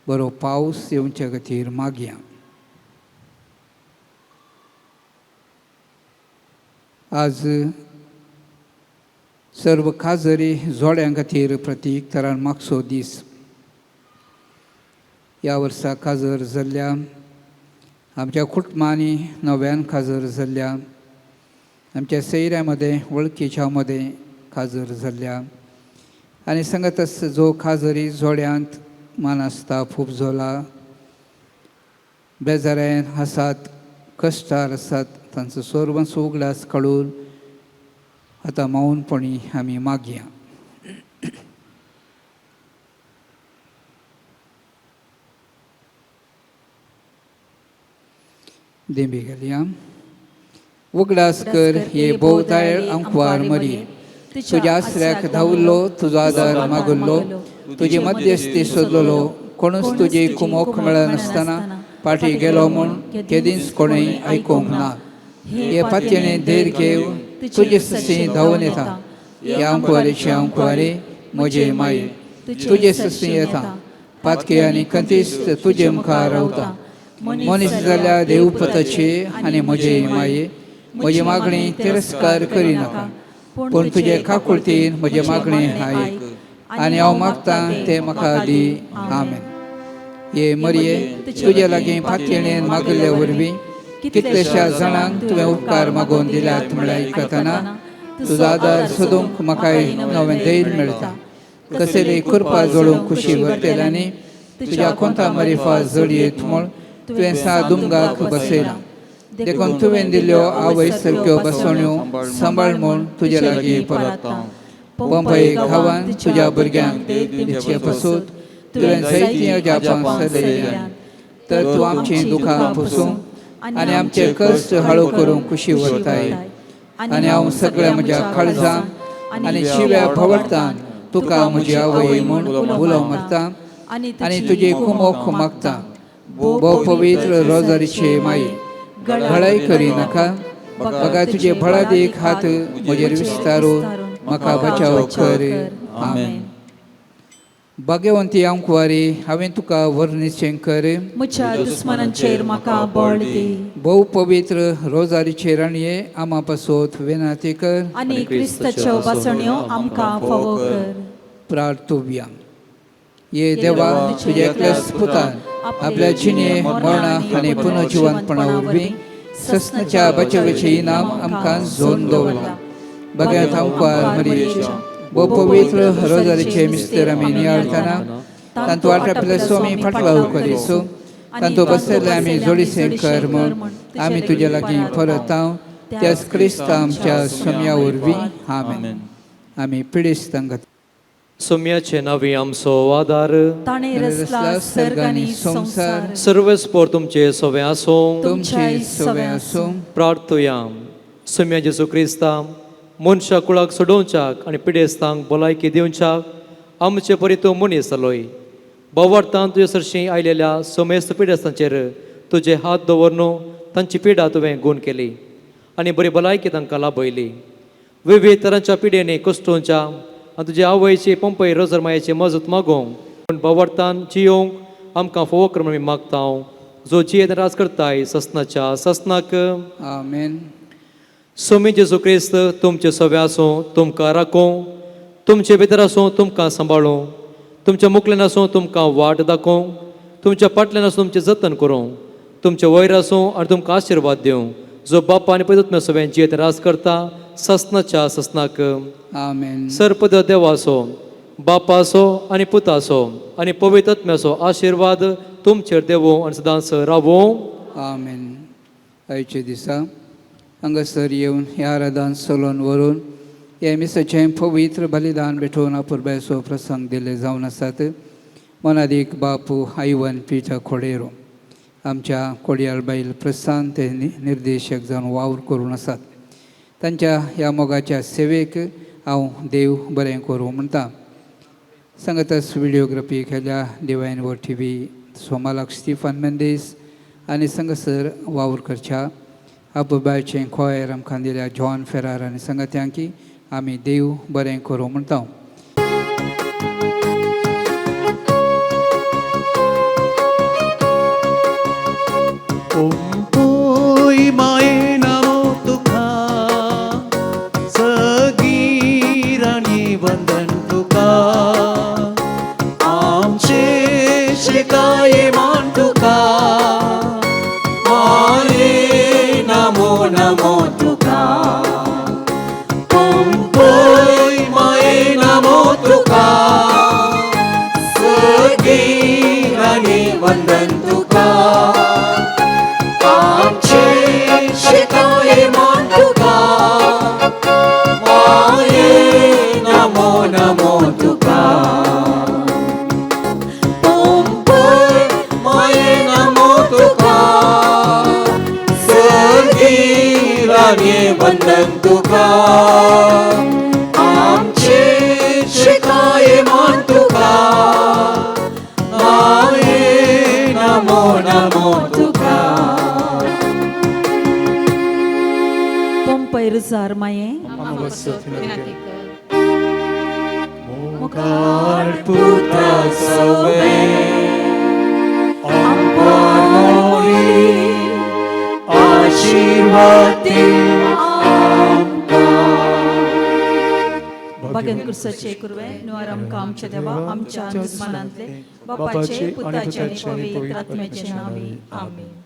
बरो पावस येवच्या खातीर मागया. आज सर्व खाजरी जोड्यां खातीर प्रतीक तरान मागचो दीस. ह्या वर्सा काजर जाल्ल्या आमच्या कुटुंबांनी नव्यान काजर जाल्ल्या आमच्या सैऱ्या मदें वळखीच्या मदें काजर जाल्ल्या आनी सांगत जो खाजरी जोड्यांत मानासता खूब जोला बेजारायन आसात कश्टार आसात तांचो सर्वांचो उगडास काडून आतां मौनपणी आमी मागया. देंबी घालया. उगडास कर हे भोवताय आंकवार मरी तुज्या आसऱ्याक धांवल्लो तुजो आदार मागुल्लो तुजी मध्यस्थी सोदलेलो कोणूच तुजी कुमोक मेळनासतना फाटी गेलो म्हूण केदींच कोणूय आयकूंक ना. हे पातयेणे धैर्य घेवन तुजे ससी धांवून येता. हे आंकवारीचे आंकवारी म्हजे माये तुजे ससी येता पातके आनी कंतीस्त तुजे मुखार रावता. मनीस जाल्या देवपताचे आनी म्हजे माये म्हजी मागणी तिरस्कार करिनाका पूण तुजे काकुळतीन म्हजे मागणें आयक आनी हांव मागतां तें म्हाका दी. आमेन. हे मरये तुजे लागीं पातयेणेन मागिल्ले वरवीं कितलेश्या जाणांक तुवें उपकार मागोवन दिल्यात म्हळ्यार आयकतना तुजो आदार सोदूंक म्हाका नवें धैर्य मेळटा. कसली कृपा जोडूंक खुशी भरतल्यांनी तुज्या कोंता मरिफा जडयेत म्हूण तुवें सा दुमगाक बसयला. देखून तुवें दिल्ल्यो आवय सारक्यो बसवण्यो सांबाळ म्हूण तुजे लागीं परत. पंपय गांवान तुज्या भुरग्यांक दिवचे पसून तुवें जायतीं अजापां चलयल्यांत तर तूं आमचीं दुखां पुसूंक आनी आमचे कश्ट हाळू करूंक खुशी व्हरताय. आनी हांव सगळ्या म्हज्या काळजान आनी शिव्या भवडतान तुका म्हजी आवय म्हूण उलो मारता आनी तुजी कुमोक मागता. भोव पवित्र रोजारीचे माई घळाय करिनाका बगा तुजे बळादीक हात म्हजेर विस्तारून म्हाका बचाव कर. आमेन. भाग्यवंती आंकवारी हांवें तुका वर्णिचें कर म्हज्या दुस्मानांचेर म्हाका बळ दी. भोव पवित्र रोजारीचे राणये आमा पासत वेनाती कर आनी क्रिस्ताच्यो बसण्यो आमकां फावो कर. प्रार्थुया. ये देवा तुज्या एकल्याच पुतान आपल्या जिणे मरणा आनी पुनर्जिवनपणा वरवीं सस्नाच्या बचावाचें इनाम आमकां जोन दवरलां. बघ्यात आमकां मरियेच्या भोव पवित्र रोजारीचे मिस्तर आमी नियाळतना तांतू आटापिल्ले स्वामी फाटलाव करीसो तांतू बसयल्ले आमी जोडीसें कर म्हूण आमी तुज्या लागीं परत हांव त्याच क्रिस्त आमच्या स्वाम्या वरवीं. आमेन. आमी पिडेस्तांक सोम्याचे नावी आमचो आदार ताणें रचला सर्ग आनी संवसार. सर्वेस्पोर तुमचे सवे आसूं. तुमचे सवे आसूं. प्रार्थुया. सोम्या जेजू क्रिस्ता मनशा कुळाक सोडोवच्याक आनी पिडेस्तांक भलायकी दिवच्याक आमचे परी तूं मनीस जालोय. बोवार्थान तुजे सरशीं आयलेल्या समेस्त पिडेस्तांचेर तुजे हात दवरन तांची पिडा तुवें गूण केली आनी बरी भलायकी तांकां लाभयली. विविध तरांच्या पिडेनी कश्टोंच्या आनी तुजे आवयची पंपय रोजर मायेची मजत मागोवंक पूण बोवार्थान जियोवंक आमकां फोव कर म्हणून मागता हांव जो जियेत राज करताय ससनाच्या ससनाक. आमेन. सोमी जेजू क्रिस्त तुमचे सवे आसूं तुमकां राखूं तुमचे भितर आसूं तुमकां सांबाळूं तुमच्या मुखल्यान आसूं तुमकां वाट दाखोवं तुमच्या फाटल्यान आसूं तुमचें जतन करूं तुमचे वयर आसूं आनी तुमकां आशिर्वाद दिवं जो बापा आनी पयत सगळें जियेत राज करता ससनाच्या ससनाक. आमेन. सर्पद देवाचो बापाचो आनी पुताचो आनी पवित्र आत्म्याचो आशिर्वाद तुमचेर देवो आनी सदांच रावो. आमेन. आयच्या दिसा हांगासर येवन ह्या आराधन चलोवन व्हरून हे मिसाचें पवित्र बलिदान भेटोवन अपुरबायचो प्रसंग दिल्ले जावन आसात. मनादीक बापू आयवन पिटर खोडेरो आमच्या कोडयाळ बायल प्रस्थान ते निर्देशक जावन वावर करून आसात. तांच्या ह्या मोगाच्या सेवेक हांव देव बरें करूं म्हणटा. सांगतच व्हिडिओग्राफी केल्या डिवायन वर टी व्ही सोमालाक स्टिफन मेंदीस आनी संगसर वावर करच्या अपुरबायचें खोयर आमकां दिल्या जॉन फेरार आनी संगत्यांकी आमी देव बरें करूं म्हणटा. पोंपोय माये नामो तुका वंदन तुका आमचे शिकाये मान तुका माये नमो नमो तुका पोंपय माये नमो तुका सर्गी राणये वंदन तुका आमचे शिकाये मान तुका माये नमो नमो तुका पोंपय रुजार माये विनंती कर. मुखार पुता सवे आशीर्वाद दी बागेन कुर्साचे कुरवे नुवार आमकां आमच्या देवा आमच्या दुस्मानांतले बापाचे पुताचे आनी पवित्र आत्म्याचे नांवी आमेन.